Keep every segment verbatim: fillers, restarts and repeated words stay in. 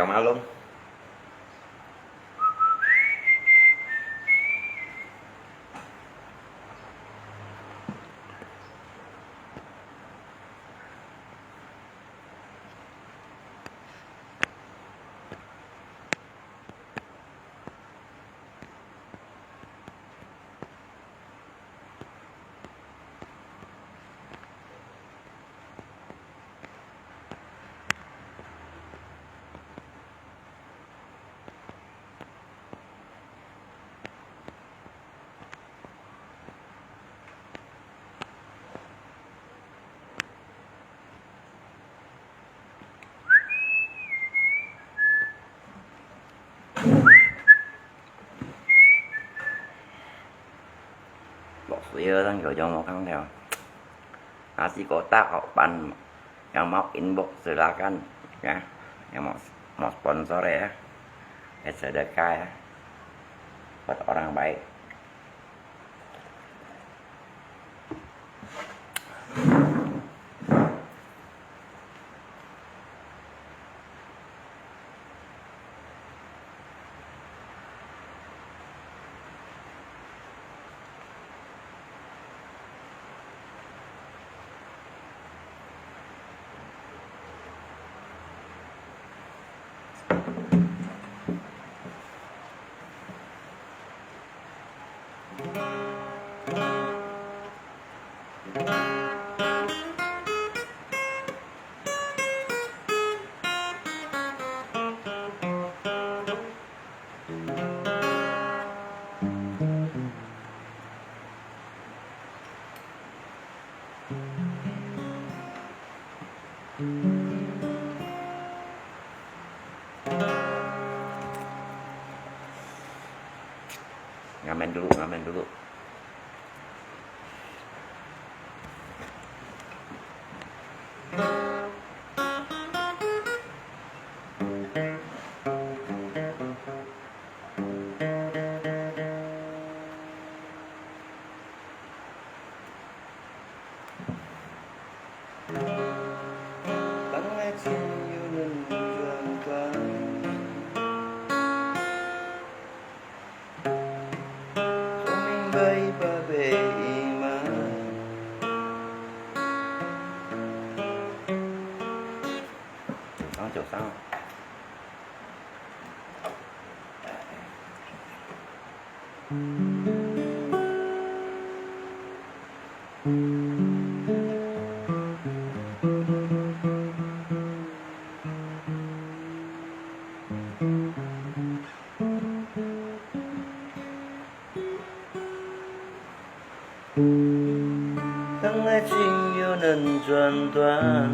馬龍。 Lok sui ơ, tang kiu jong mo kang teo. Nasi kotak hok pan, yang mau inbox silakan, ya. Yang mau, mau sponsor ya. Buat sedekah ya. Buat orang baik. 九三九三。 当爱情又能斩断，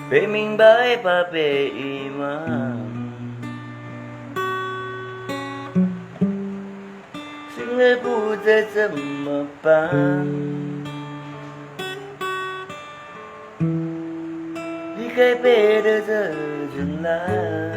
被明白把被遗忘，心里不知怎么办。 离开别的这人来。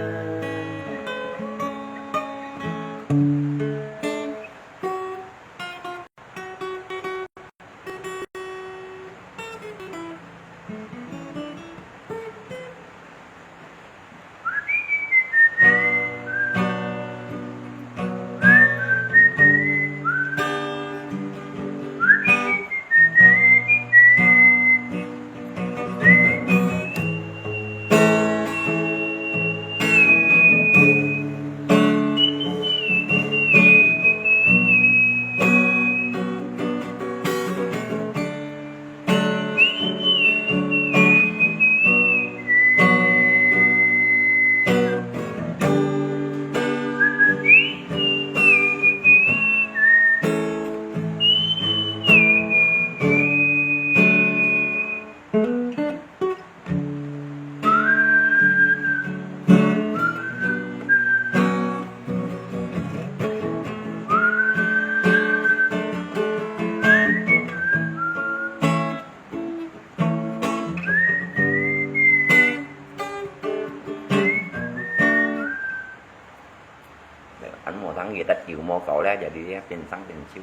Ăn mò thắng gì tắt chịu mò cầu lẽ, giờ đi á, bên sáng bên chiêu.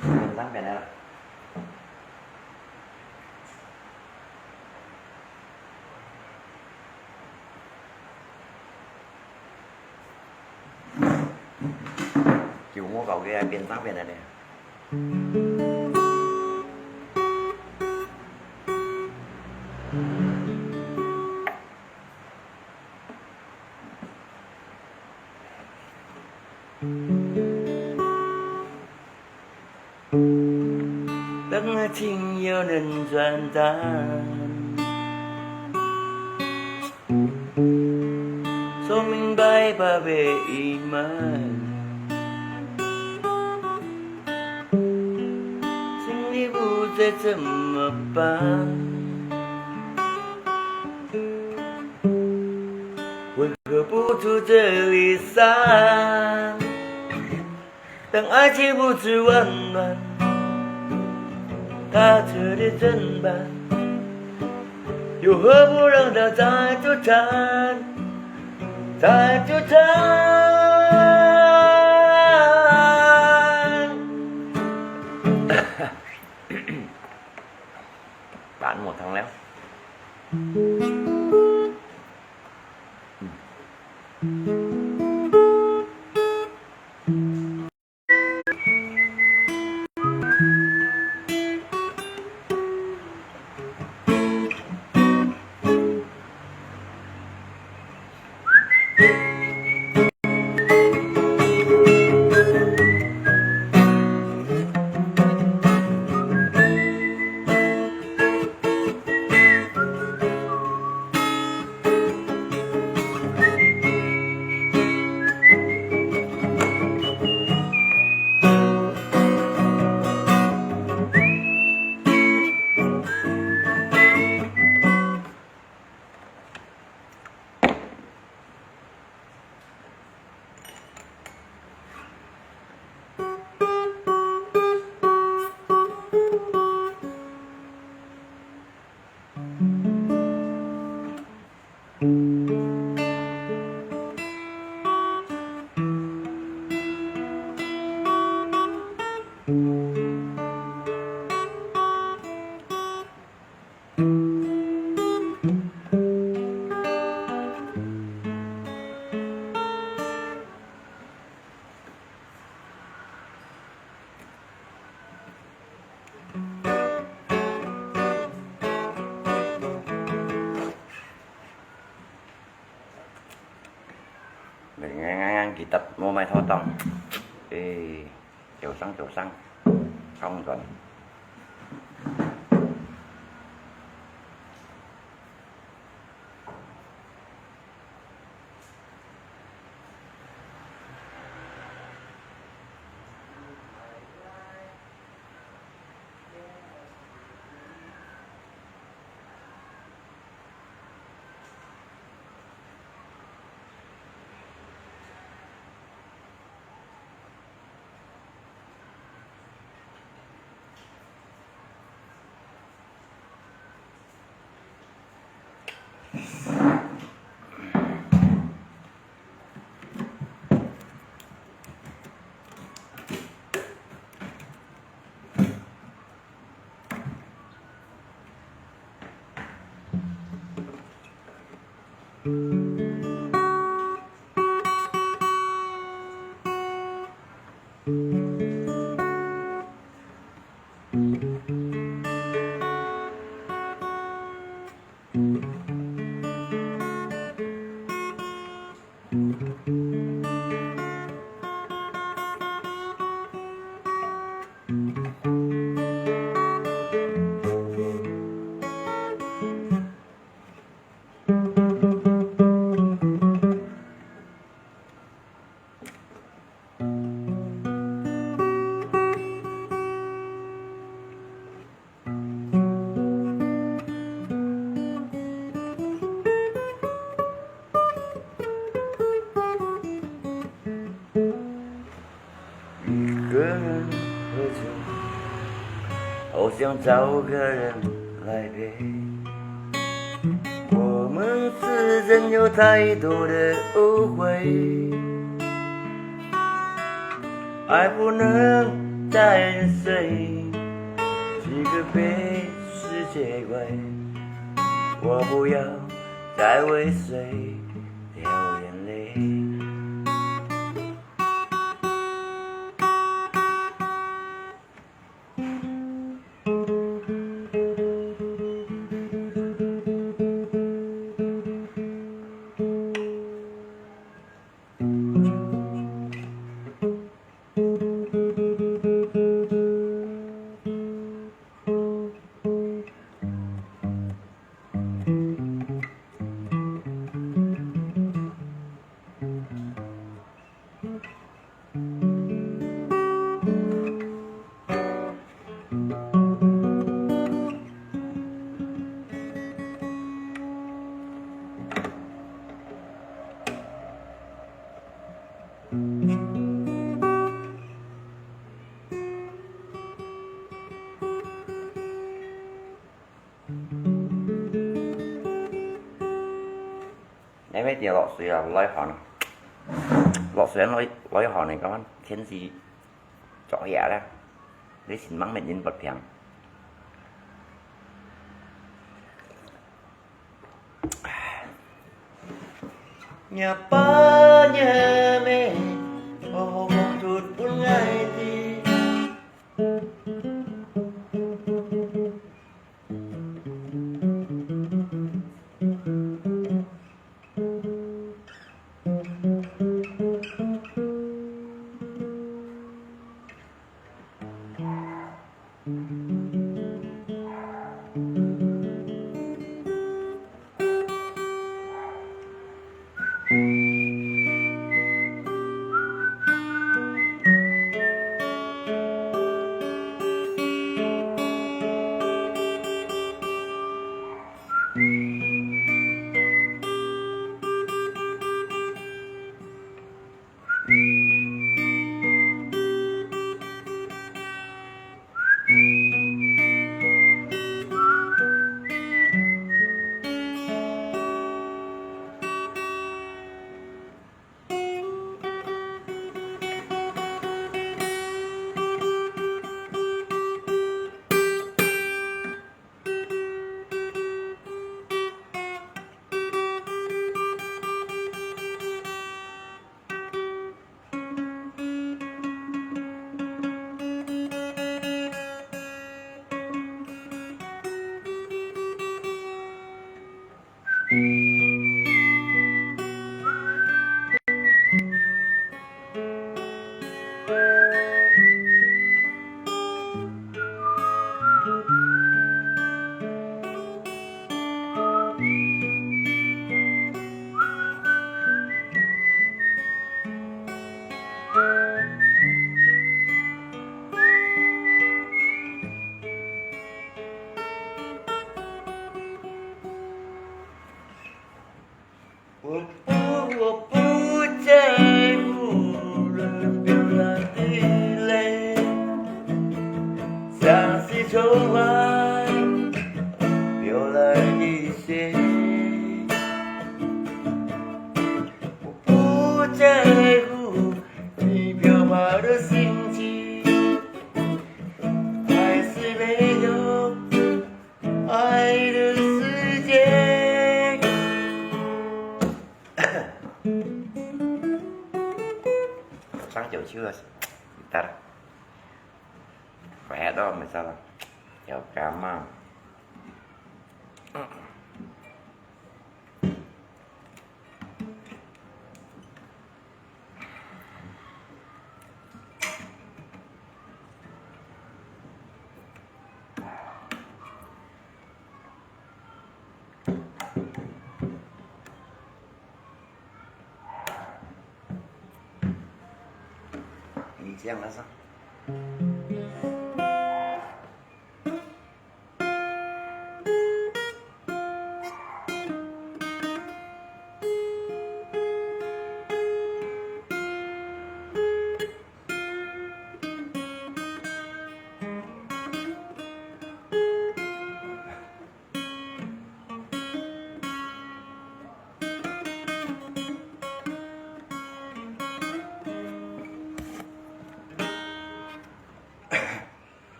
Bên sáng 片來了。就我搞个變三片了呢。 当爱情有人转淡，说明白白被隐瞒，心里不知怎么办。 为何不住这离散？当爱情不知温暖，他这里怎办？又何不让它再纠缠，再纠缠？打我疼了。 吉他無買妥當，誒，小聲小聲，唱轉。一个人喝酒，好想找个人来陪。我们之间有太多的误会，爱不能再追。这杯世界怪，我不要再为谁流眼泪。你乜跌落水啊，來寒。落水來，來寒呢，今晚天氣作熱啦，你先望乜人發病。若爸若姆，好好講出分𠊎知。 我不，我不在乎人表达的泪，像是窗外飘来的雪。我不在乎你飘泊的心情，还是没有 爱的世界。上九球了，得了，快到没事了，要干嘛？ 你这样来上。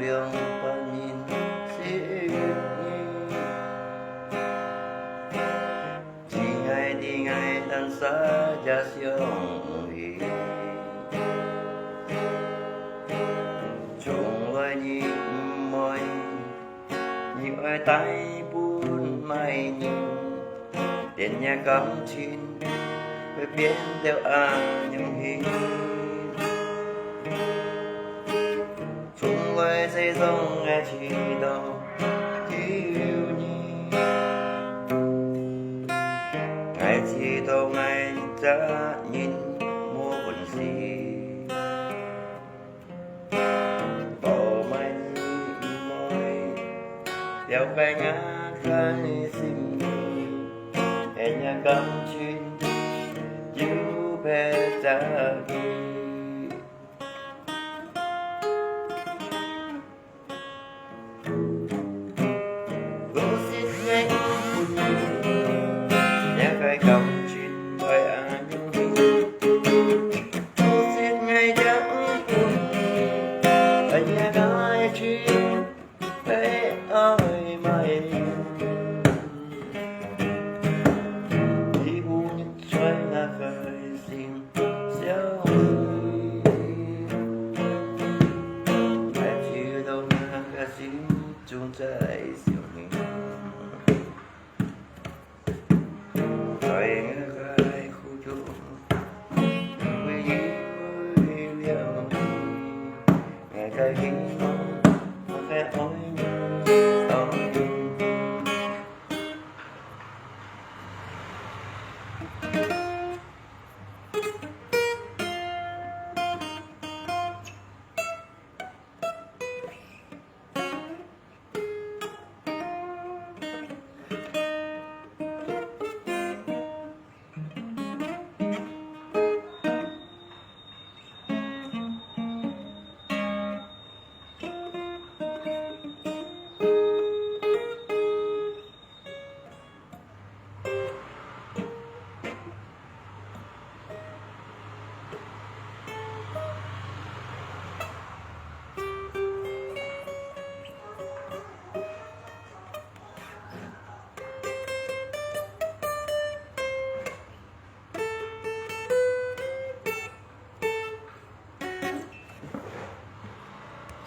兩半人心意。只愛你愛咱三隻相依，從來你毋愛，你愛帶分麼人？ 連這感情會變到恁樣去。從來世上愛知道只有你，愛知道愛一隻人無本事。 多麼你毋會了解𠊎个心意，𠊎个感情有別隻意。我實在毋願意，這个感情愛恁樣去。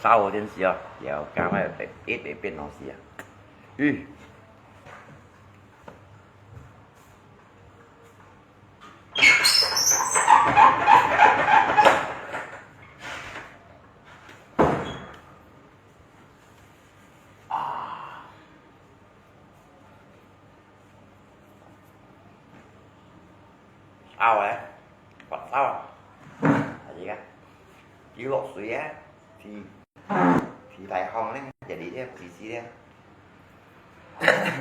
燒好電視啊，了，今日一直變東西啊。嗯。 啊。燒咧，發燒啊！啊，而家，要落水啊！天，天大風咧，日日咧，時時咧。哎。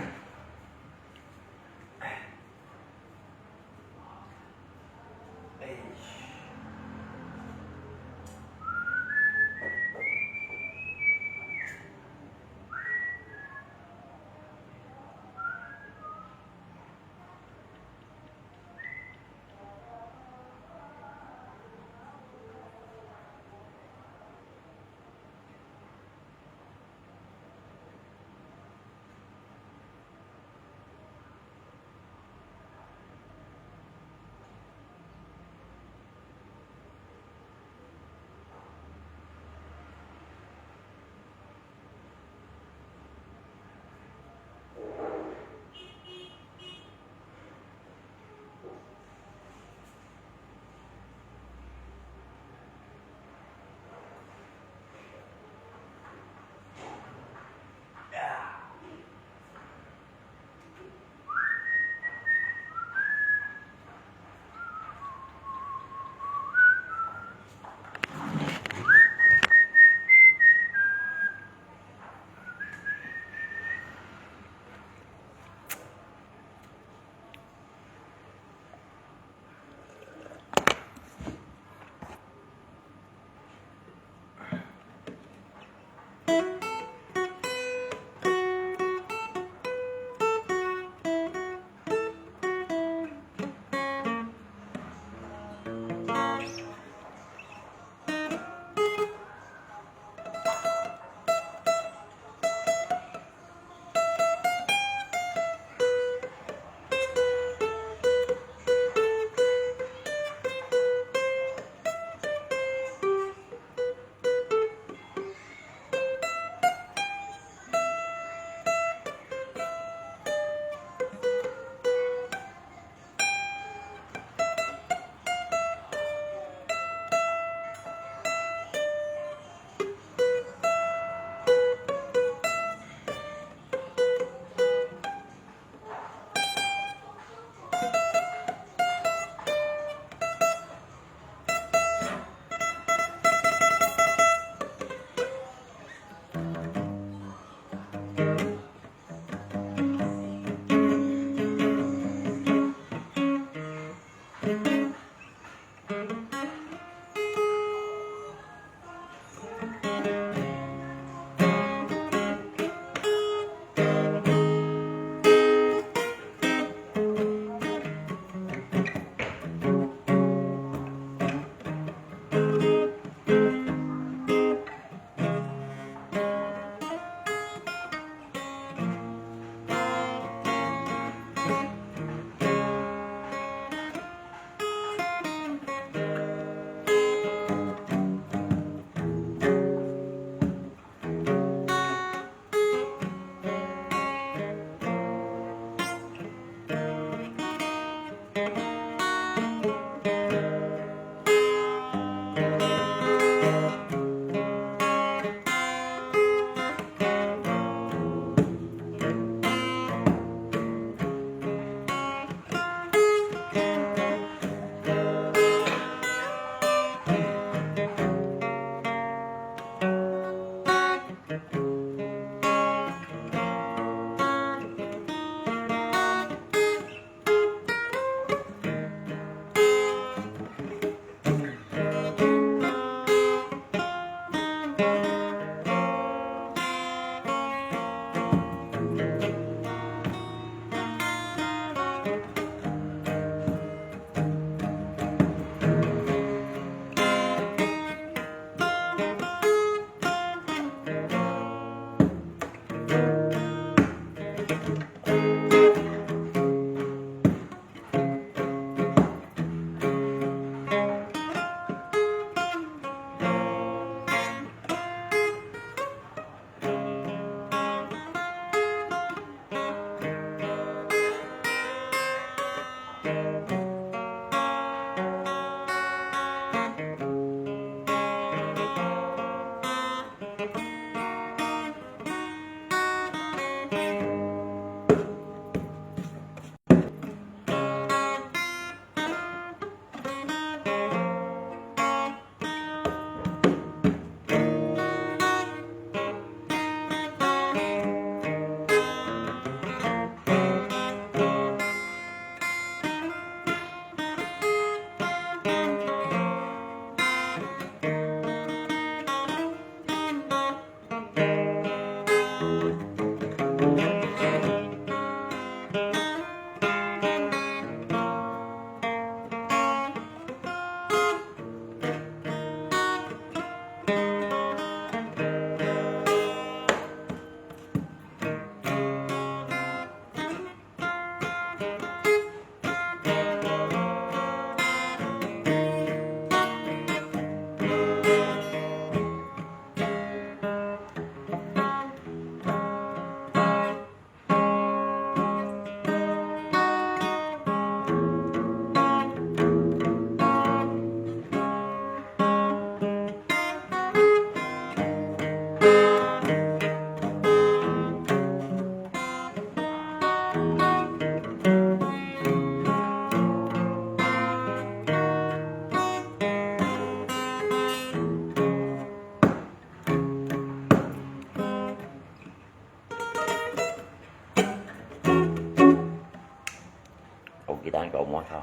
人搞摩托。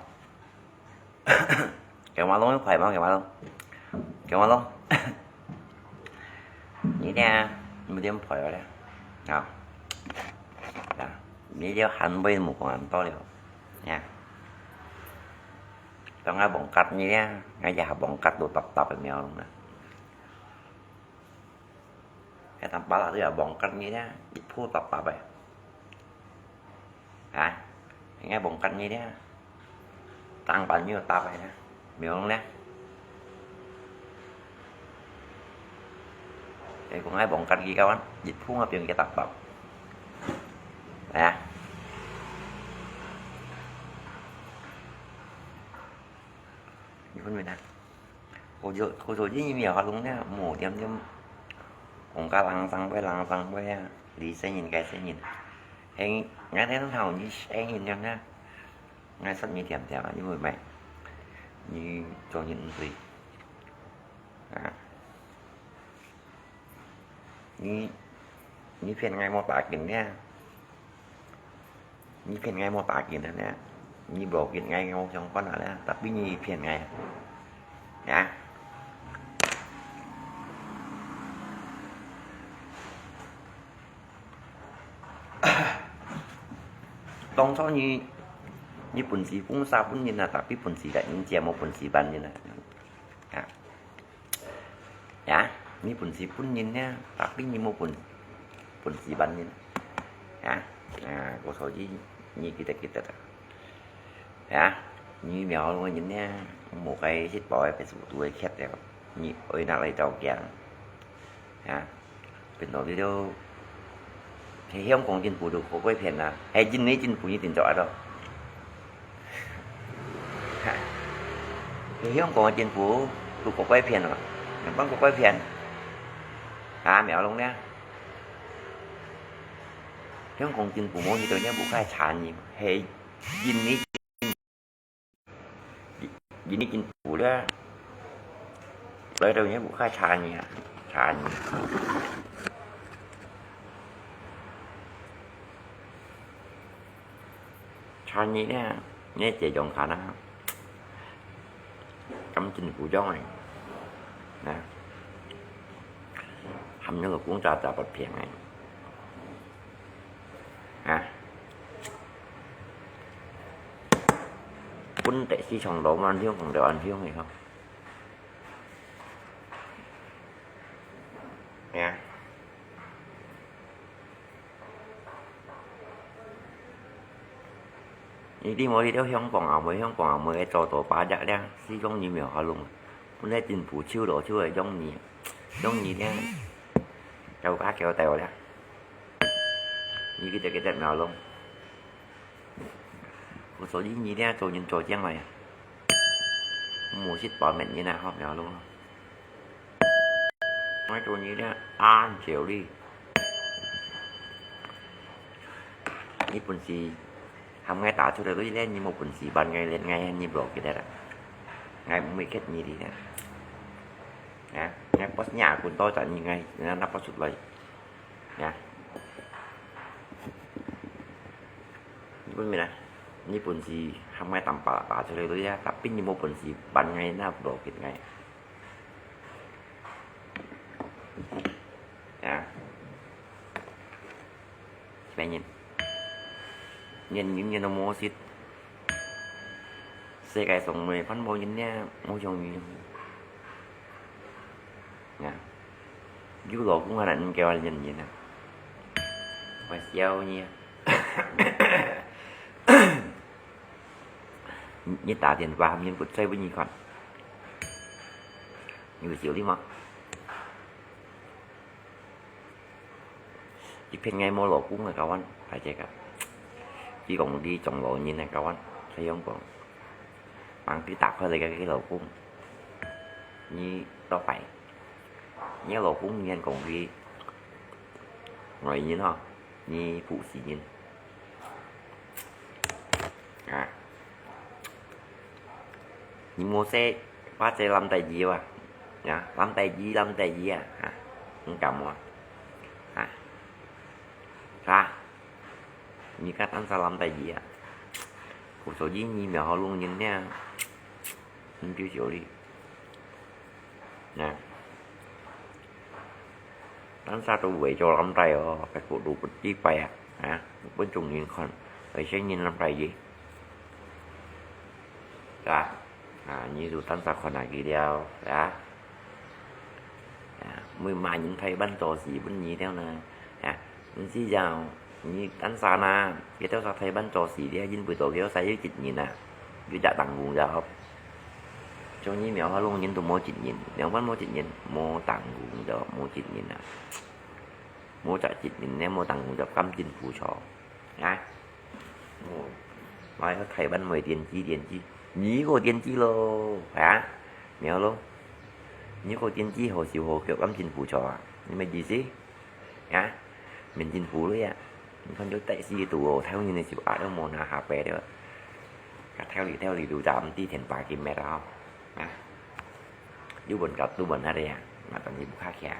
给马龙一块吗？给马龙，给马龙。你呢？你有点朋友了啊？啊，你就喊为目光多了呀。当然忘记你了，俺也忘记都答答的没有了。 Cái tăm pala tu ya bông cắt mi dia, iphu tap tap ai. Ha? Ngai bông cắt mi dia. Tang pan mi tap ai dia. Miêu nè. Cái cũng ngai bông cắt ki kawan, iphu ngap piong ki tap tap. Ha? Iphu mi na. 我就，我就因为好弄呢，无点点，讲个人生会人生会啊，你生人该生人，嘿，俺在那头你生人样呢，俺说你点点啊，因为咩，你做人唔对，啊，你，你骗俺无打紧呢。 你骗俺无打紧的呢，你无骗俺，我想看下呢，tapi你骗俺，呀。当初你，你本事分啥分人啊，tapi本事个人家无本事分人啊，啊。 呀，你本事分人呢，tapi你无本，本事分人。呀，啊，我所以你记得记得啦。呀，你苗龙人呢，无个食饱个，别是都会吃掉，你爱拿来照镜。呀，变到你都 係香港政府都好鬼騙啊，係印尼政府一定做得到。係香港个政府都好鬼騙啊，人講好鬼騙。啊，苗龍呢？香港政府無去到，也無開產業，係印尼 印尼政府咧，來到也無開產業啊，產業。產業咧，你這種看啊，咁政府樣个，啊，含那個公家雜物片个。 啊，本地市場老萬香港就萬香个吼。啊，你知無？你到香港啊，無香港啊，無个做到八隻咧，始終你無好弄。本來政府手落手个用你，用你咧，搞加搞掉咧。 你記得記得苗龍。我所以你咧做人做將來啊，無識把面人啊，好苗龍。我做你咧，安照你。你本事，含𠊎打出來，你咧，你無本事，ban𠊎，連𠊎，你無記得啦。𠊎毋會客你咧。啊，𠊎bosnya，kun多謝你，𠊎，𠊎拿bos出來。 呀。你本事呢？你本事含𠊎當巴拉巴出來都呀，tapi你無本事ban𠊎那無緊𠊎。呀。係咩人？人人人都無識。世界上無番無人呢，無像你。 呀，有老公還能叫人人啊？我笑你啊！你打電話，人不在，分你看，有道理嗎？ 一片𠊎無老公个，kawan，大隻个。佢講佢中老人个，kawan，在香港。吂佢打開來个佢老公，你倒擺，你老公你還講佢外人吼，你不是人。 啊。你無識，或者lâm大義啊？啊，lâm大義，lâm大義啊？啊，你敢無？啊？啊？你敢單單lâm大義啊？故所以你苗栗人呢，毋就少哩。啊，單儕都為做藍帶哦，該國度不知擺啊，啊，分眾人看，外省人藍帶耶，係吧？啊，你就單儕看下佢了，係吧？啊，毋會罵人台灣做事分你了呢。啊，毋係講你單儕啦，佢兜儕台灣做事了，因為到佢兜儕有責任啊，有隻當務就好。像你苗栗人都無責任，苗栗無責任，無當務就無責任啊，無責任呢，無當務就甘心付出啊。 哦，哎呀，台灣話電子電子，你个電子咯，啊，苗栗，你个電子好手好腳，甘心付出啊，你乜意思？啊，免政府了呀，你看就大事都哦，台灣人个手啊，都無拿下背了，甲跳哩跳哩都站地天八斤咩啦，啊，有問甲都問下了呀，那等你不卡卡。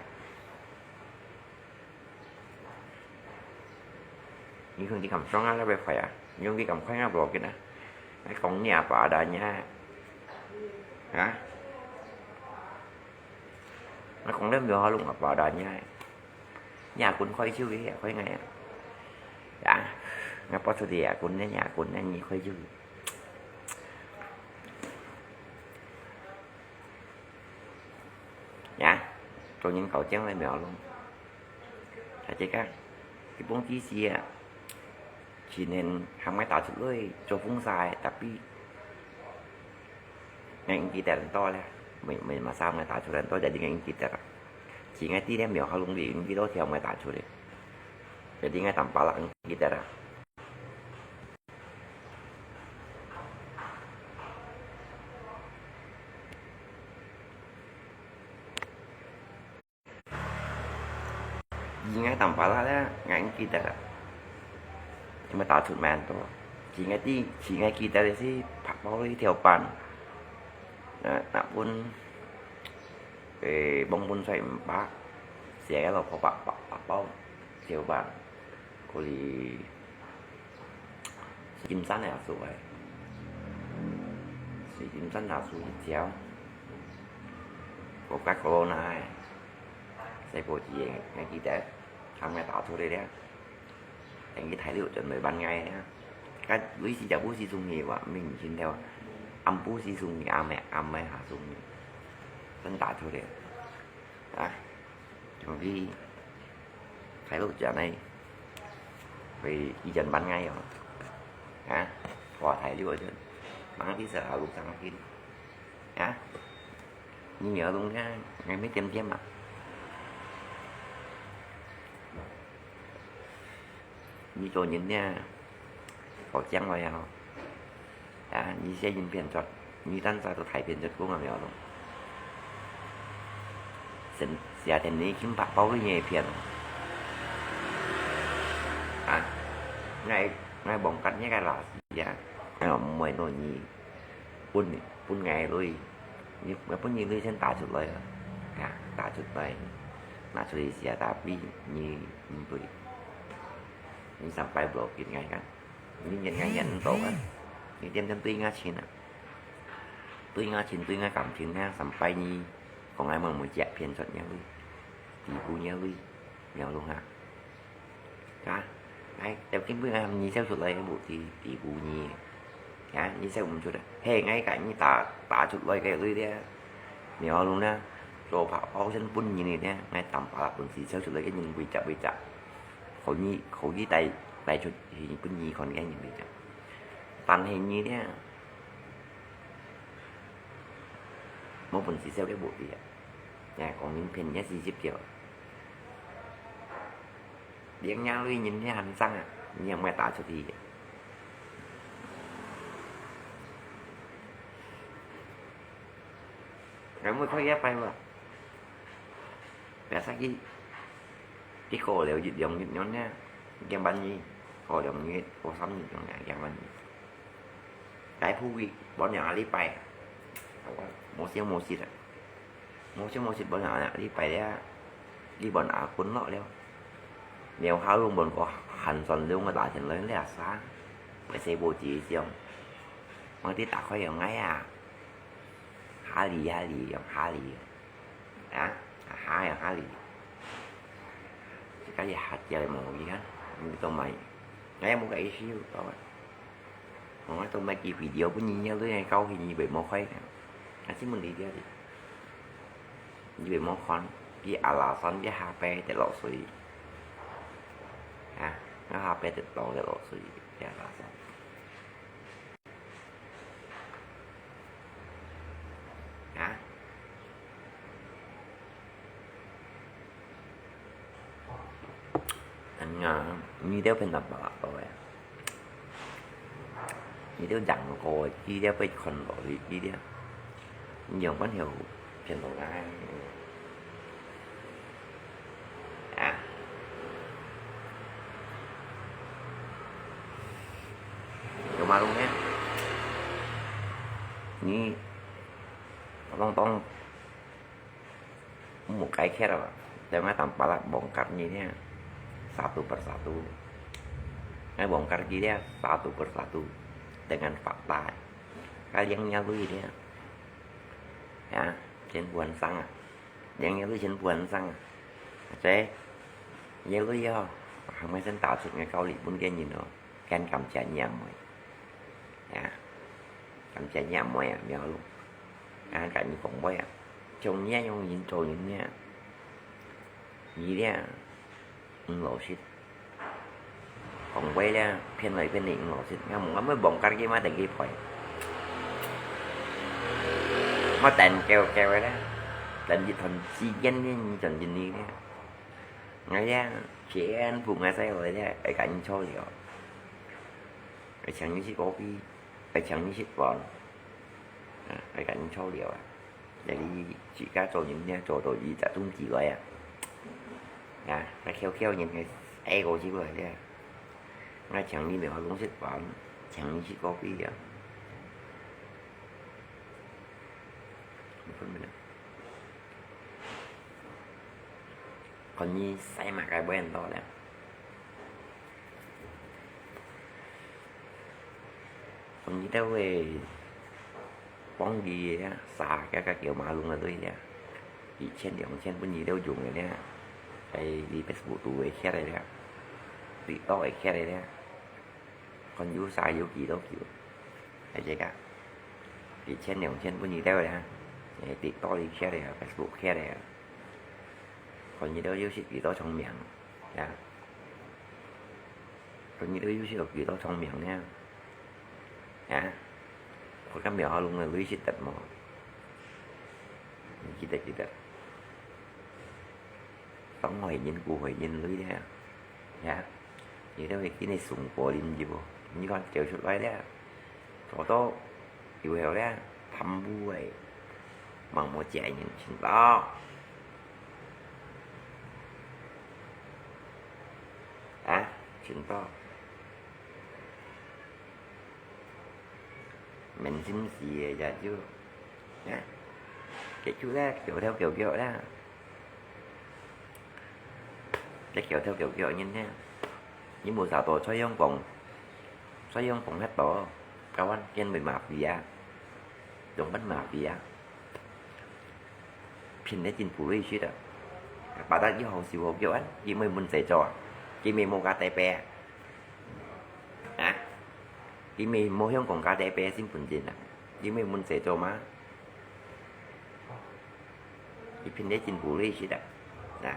你看佢敢爽啊，那邊快啊，你用佢敢快啊，無要緊啊。你講你阿爸的你啊，啊？你講你苗栗阿爸的你啊，你阿公快手个，快个啊。啊，你跑出去啊，阿公呢，你阿公呢，你快手个。 呀，做人搞僵了苗栗。大家看，佢幫佢死啊，前年還會打出來做風沙，tapi𠊎毋記得很多了，沒沒麼儕會打出來很多，jadi𠊎毋記得了。自家知了苗栗人，毋記得條會打出來，jadi𠊎淡薄仔毋記得了。 應該當巴拉咧，𠊎毋記得啦。因為打出蠻多，自家知，自家記得个係白包一條板，呃，那本，呃，忘本出來五百，寫个老婆白，白，白包一條板。 可以，金山个也做个，水金山也做一條，國家corona个，細伙子个，𠊎記得，他們打出來了，等於大陸準備辦个了，該類似就不是中意哇，明星條，暗不是中意，暗个，暗个下中意，真打出來。 啊，總之，大陸轉來，會以前辦个哦，啊，話大陸个，忙啲食下路上去，啊，你苗栗啊，還沒點點啊？ 你做人呢，好講話呀吼。啊，你寫影片出，你單儕都大片出講啊苗栗。成，寫天你金白包个影片。啊，𠊎，𠊎望甲你个垃圾呀，哎喲，毋會弄你。 分，分𠊎鐳，你，𠊎分你鐳先打出來啊，啊，打出來，拿出去寫，tapi你毋對，你三擺無要緊𠊎講，你認𠊎認毋到啊，你點點對𠊎親啊，對𠊎親，對𠊎感情啊，三擺你講𠊎問問借騙出你鐳，底部你鐳，了咯哈。 啊，哎，要緊分𠊎喊你笑出來，無地，地步你。啊，你笑毋出來。嘿，𠊎甲你打，打出來个鐳咧。苗栗呢，做白包先分你呢，𠊎淡薄本事笑出來个人會接會接。可以，可以帶，帶出去分你看个人會接。但係你呢，無本事笑个無地啊。哎，講人騙你四十條。 連夜裡人也很生啊，你也毋會打出去。𠊎會開一擺無？Biasa去，去過了一兩日樣呢，幾萬日，過兩日，過三日樣呢，幾萬日。該鋪位，半兩個禮拜，無消無息啊。 無消無息分啊，你擺了，你分阿君落了。苗栗人分个寒酸了，我打電話來了啥？我細部子想， 𠊎知打開用𠊎啊，哈利哈利用哈利，啊，哈用哈利。自家也下跌無去啊，你都買，𠊎也無个意思，到啊。我都買个video分你，你都高興，你袂無開个，啊，新聞里底，你袂無看，佢阿拉山，佢下背跌落水，啊，佢下背跌倒跌落水，佢阿拉山。 啊？嗯啊，你兜偏南巴拉多呀？你兜养过，你兜被看到的，你兜，你养半条偏东啊？ 啊。有馬路咩？你，當當，無解決了吧？Jangan tampak lah bongkarnya呢，satu persatu. Ngai bongkar kita satu persatu dengan fakta. Kalian nyalui dia. Ya, 全部很伤啊。 領个鐳錢本身啊，這，這鐳哦，還會先打出來交日本个人哦，更感謝你阿妹。呀，感謝你阿妹啊，苗路。啊，跟你講話啊，像你這樣人做人呢，你呢，毋老實。 講話咧，騙來騙去，毋好信。𠊎無，𠊎無望家己嘛等佢賠。𠊎等夠夠个咧，等一段時間咧，你轉進去咧。𠊎咧，全部𠊎使來咧，會跟你吵了。會請你食咖啡，會請你食飯，啊，會跟你吵了啊。 這裡自家做人呢，做到二十冬之外啊。啊，該翹翹人个挨過去過來咧。𠊎請你咪好東西玩，請你去隔壁啊。你分不了。看你使麼个本事咧。 你兜會幫佢啊，撒該个叫馬龍个鐳啊，一千兩千分你兜用个咧，在你Facebook肚會貼个咧，TikTok會貼个咧，看有啥有幾多久，係這个，一千兩千分你兜咧，誒，TikTok你貼个，Facebook貼个，看你兜有識幾多聰明，呀。 你兜有識有幾多聰明呢？啊？我今日好弄个鐳識得無？你記得記得。當壞人、古壞人鐳呢？呀？你兜會見你送過啉去無？你看走出來了。 做到有後咧，貪污个，盲目借人錢到。啊，錢到。愐心事个也就，啊，結束咧，叫頭叫腳咧。 這叫頭叫腳人呢，你無啥多，蔡英文，蔡英文遐多，台灣見會麻痺啊，用乜麻痺啊，騙得真不利息啊。八達一號收好腳啊，佢會問責做啊，佢會無加台北啊，啊，佢會無香港加台北身份證啊，佢會問責做嘛？ 佢騙得真不利息啊！啊，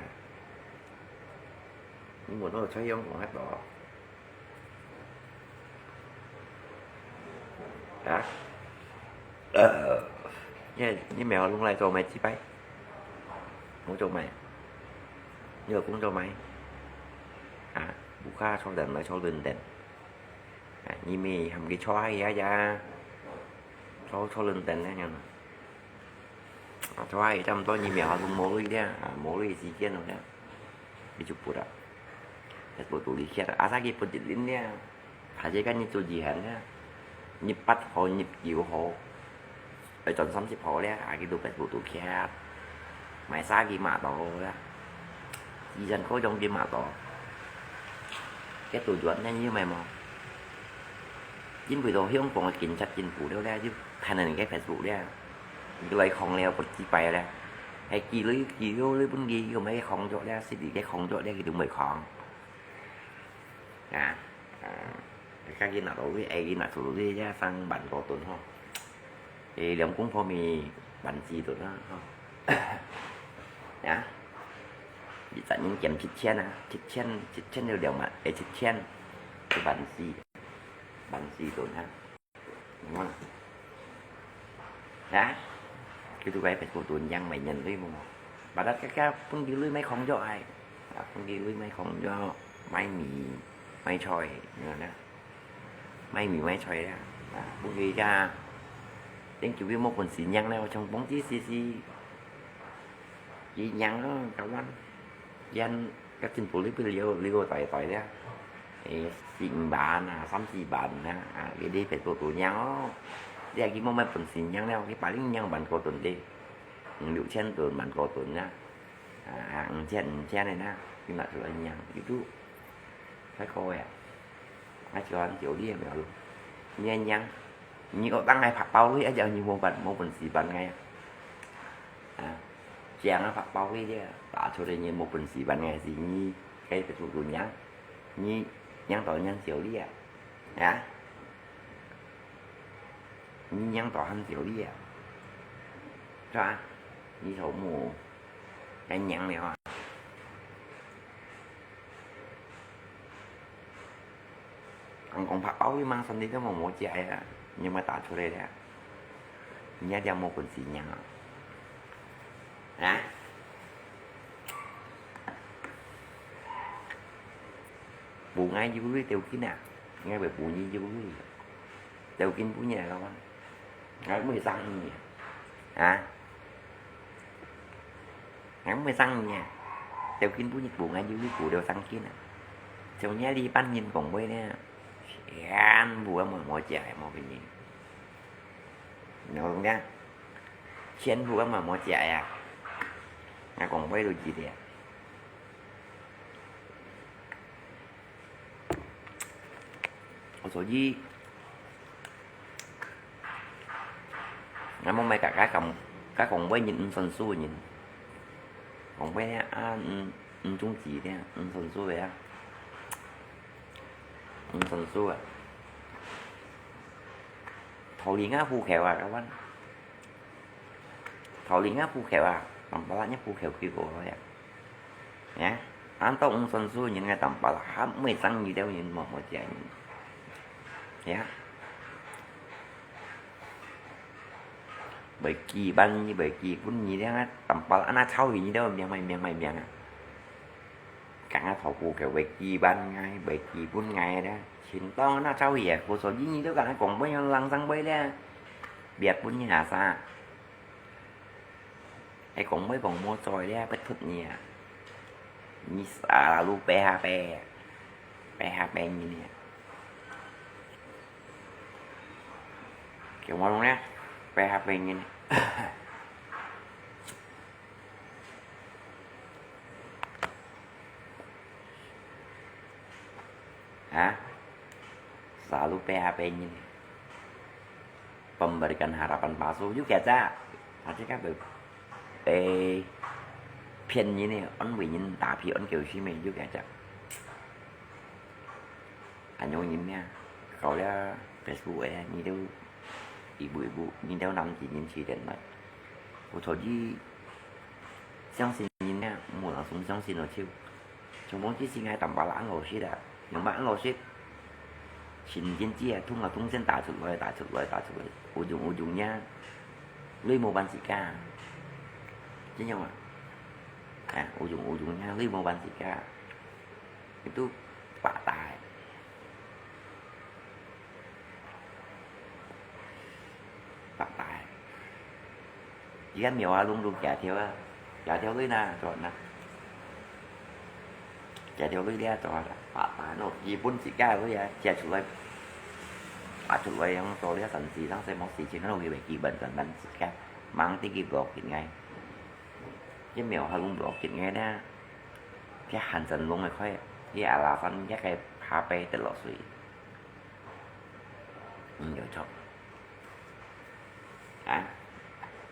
你無到蔡英文遐多。啊？呃，你，你無弄來做麼个祭拜？無做麼个？你有工作無？啊，屋下坐等來坐等等。啊，你毋係喊佢坐下去啊呀？坐，坐等等咧，樣啊。 啊，坐下去差毋多二秒鐘無鐳咧，啊，無鐳時間了咧，你就不了。Facebook肚裡歇啊，啊，啥个不一定咧，下隻間你做時限咧，二八號、二九號，愛轉三十號咧，啊，佢都Facebook肚歇，買啥个買到咧，二千塊錢个買到，該都轉咧，你有買無？因為到香港个警察進步了咧，就看人个Facebook咧，佢來控了，不幾擺咧，還記錄記錄你本地有咩控著咧，實際个控著咧，佢都毋會控。啊，啊，家己拿到位，哎，拿出去也上萬多噸吼。誒，兩公婆咪萬幾噸啊，吼。啊，一隻人減七千啊，七千，七千就兩萬，誒，七千，就萬四。 萬四噸哈。有無？啊？佢都該Facebook囤樣買人類無？Padahal kakak本地類買控著ai。啊，本地類買控著，買米，買菜，你看啊。買米買菜啊。啊，本地个，等佢無本事樣咧，像講這些是 佢樣咯，kawan，樣，該政府裡背了，了大大咧，誒，四五萬啊，三四萬啊，啊，佢兜Facebook都樣哦。你係佢無麼本事樣了，佢把你樣萬過噸个，五六千噸萬過噸啊，啊，五千五千个啦，佢拿出來樣，佢都，太高呀。 啊，就恁樣你也無路。你恁樣，你學當係白包佢，啊，你無辦，無本事辦个呀。啊，這樣啊，白包佢个，打出來你無本事辦个，係你該个做做樣，你樣到恁樣少你啊，啊，你樣到還少你啊，是吧？你頭目，該樣了啊。 講講白包佢嘛，身體都無無食啊，你有無打出來咧？你也無本事樣啊？啊？無愛有你條件啊，應該會無你有你。條件分你來講啊，𠊎毋會生你啊。啊？ 𠊎毋會生你啊，條件本日無，𠊎有你無了生見啊。像你這班人講話呢，全部啊無，無食个，無个人。你講聽，全部啊無，無食个啊。𠊎講話都知个啊。 所以，𠊎無買，該，該講，該講話人毋算數个人，講話啊，毋，毋中意个，毋算數个啊，毋算數个。頭零啊，戶口啊，kawan。 頭零啊，戶口啊，Tampalak个戶口幾好呀？呀，恁多毋算數人个Tampalak，還毋會生你兜人，無，無食人。呀，會寄分你，會寄分你，這樣啊，Tampalak恁樣臭你兜，命，命，命，命啊！ 講啊，頭步佢會寄分𠊎，會寄分𠊎咧。盡多那走去啊，故所以你都講啊，講話樣冷聲話咧，別分你下啥？係講話講無嘴咧，不出你啊！你啊，老白下白，白下白你呢？叫我弄咧，白下白你呢？ Ha? Selalu P H P-nyi. Pemberikan harapan palsu juga aja. Nanti kan ber-, eh, 騙人呢，安慰人，打屁安叫什麼juga aja. Anyo人呢，搞了Facebook个，你兜一步一步，你兜男子人起點來。我操你，相信人呢，無人想相信了就。像講這時𠊎Tampalak恁老實啊，用麼恁老實？神經質啊，痛啊痛先打出來，打出來，打出來，有用有用呀，你無辦自家，真樣啊？哎，有用有用呀，你無辦自家。 Itu白帶。白帶。而家苗啊，攏都幾條啊，幾條鐳啦，做啦。幾條鐳咧，做啦，白帶，喏，基本自家个鐳啊，借出來，拔出來，用做了三四，當時無事情，喏，佢會基本上咱自家，忙得佢無要緊个。 一秒還攏無要緊个呢，佢還真弄得開，佢阿拉山一個下背跌落水。嗯，有錯。啊，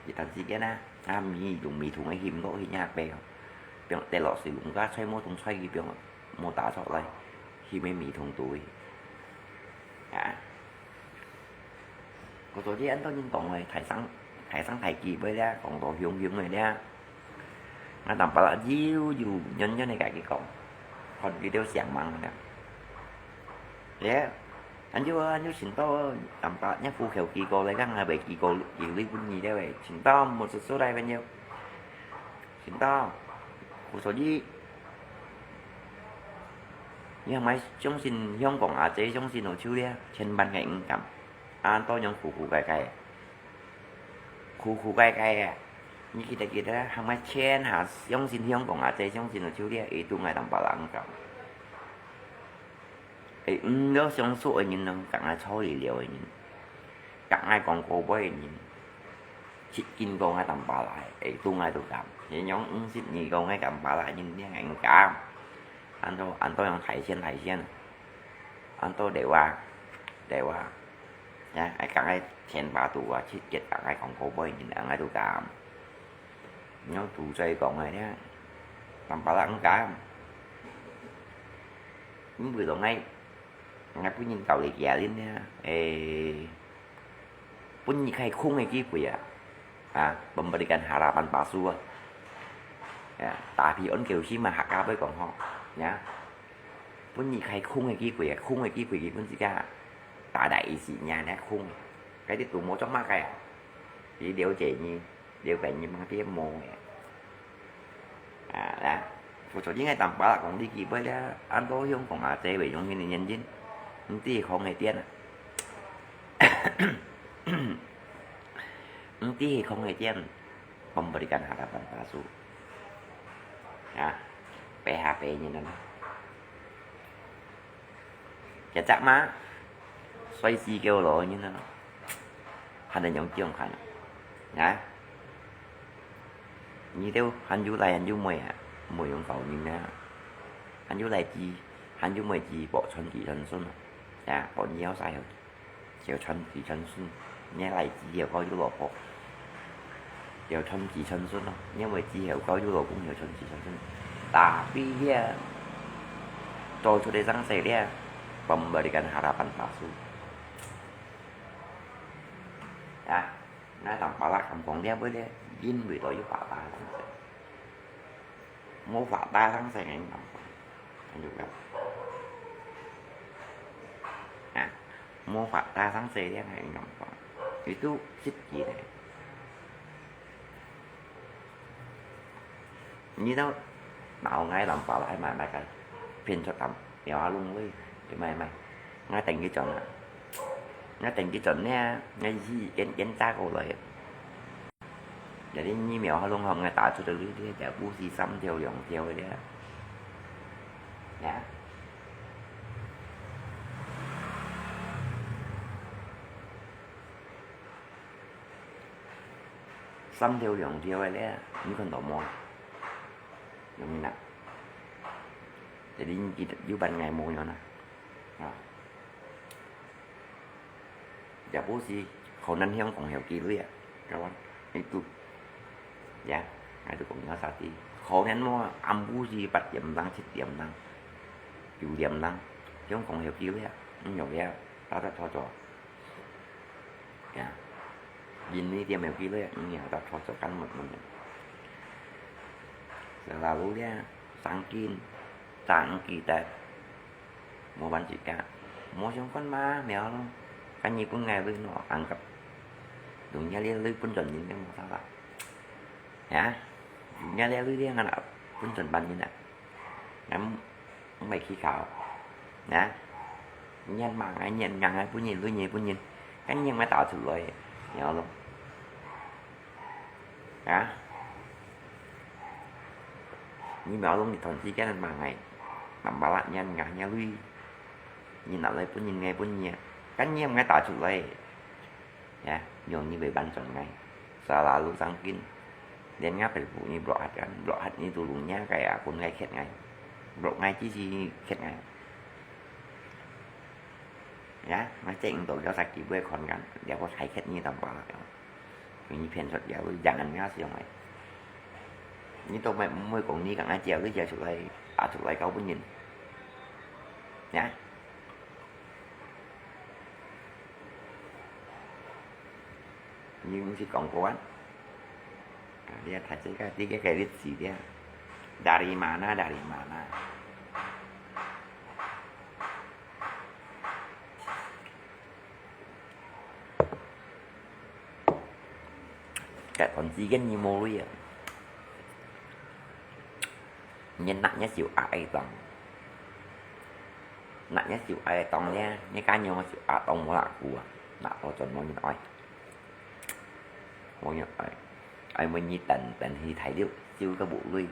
一段時間啊，啊，米用米桶个㧡落去若背哦，放跌落水，用个菜無桶菜去放，無打出來，㧡个米桶肚去。啊，故所以恁多人講話，大聲，大聲大氣尾咧，講到雄雄个咧。 𠊎淡薄仔有有軟軟个甲佢講，看佢兜相望个。耶，恁樣啊，恁樣先到，淡薄仔若苦口幾個咧，講還袂幾個幾個分你了喂，先到，莫出出來朋友。先到，故所以，你還莫相信香港阿姐，相信老手咧，千萬个毋敢，恁多樣苦苦該該。 苦苦該該啊！你記得記得，還愛千下相信香港阿姐，相信老手咧，會對𠊎淡薄人講。會毋了相信个人咯，甲𠊎坐離了个人，甲𠊎講過話个人，實經過𠊎淡薄來，會對𠊎都講，形容毋識你講个淡薄來人，你還敢？恁多恁多樣大仙大仙，恁多流啊，流啊！ 呀，愛講个天花度啊，直接講个講過尾人，恁樣都敢。你用杜嘴講个呢，淡薄人敢。因為講个，𠊎本人教你个人呢，誒，分你開空个機會啊，啊，memberikan harapan palsu啊。Ya, tapi on kêu si mah hakka會講吼，呀。 分你開空个機會啊，空个機會佢分自家大大意思，若若空。該啲都無做麼个啊，佢了解你，了解你嘛，佢無个。啊，啦，故所以𠊎淡薄仔講這句話咧，恁多香港阿姐會用你个眼睛，毋知空个店啊，毋知空个店。 Memberikan harapan palsu。啊，白下白人啊。一隻馬，摔死狗老人啊，還能用這樣看啊？啊？你兜還有倈還有妹啊，毋會用搞人啊。還有倈子，還有妹子，博傳子傳孫啊。啊，博你要晒好。 有傳子傳孫，若倈子有交有老婆，有傳子傳孫咯，若妹子有交有老公，有傳子傳孫。Tapi咧，做出个生事咧，memberikan harapan palsu。啊，𠊎淡薄仔敢講了尾咧，因為都有發達个生事。 無發達生事个人講，還有个，啊，無發達生事个人講，佢都識佢咧。你都鬧𠊎淡薄仔買買个，騙出淡，苗下弄位，買買，𠊎等佢轉啊，𠊎等佢轉呢，𠊎已經已經打過來。 Jadi你苗下弄好，𠊎打出个鐳咧，就毋係三條兩條个咧。呀？三條兩條个咧，你看到無？有無啊？Jadi你記得有辦法無樣啊？啊。 也毋係可能香港有機會啊，kawan。Itu。Ya，𠊎都講到啥地，可能無，暗晡時八點零、七點零、九點零，香港有機會啊，毋用呀，打得拖拖。Ya，因為點有機會啊，毋用打拖拖，kan mut mut。Selalu咧，上緊，上記得。 無分自家，無相干嘛，苗咯。Kan你分𠊎鐳咯，anggap。Dunia咧鐳分轉人个無salah。Ya，dunia咧鐳咧，𠊎拿分轉別人啊。𠊎毋，毋係去搞。Ya，你罵𠊎，你罵𠊎，分人鐳，你分人，kan你毋係打出來，苗咯。 啊？你苗弄一段時間嘛，𠊎，nambah啦，你，你，你鐳，你拿來分人，𠊎分你啊，kan你毋係打出來，ya，用你會搬轉來，selalu上緊，連𠊎Facebook你block下，block下你都弄你个啊，分𠊎缺𠊎，block𠊎支持你缺𠊎。呀，𠊎這毋到有啥機會看看，這個大客你當巴拉，你騙出這個樣人家是用來，你都毋會講你講啊，這個這出來，啊出來搞分人，呀，你毋係講過啊？啊，你看這個，這個可以指的，dari mana，dari mana。 該段時間你無鐳啊？你拿一手啊，愛當，拿一手啊，愛當咧，你家娘手啊，當無啦，有啊，拿到轉無人愛，無人愛，愛問你等等去大陸，就个無鐳。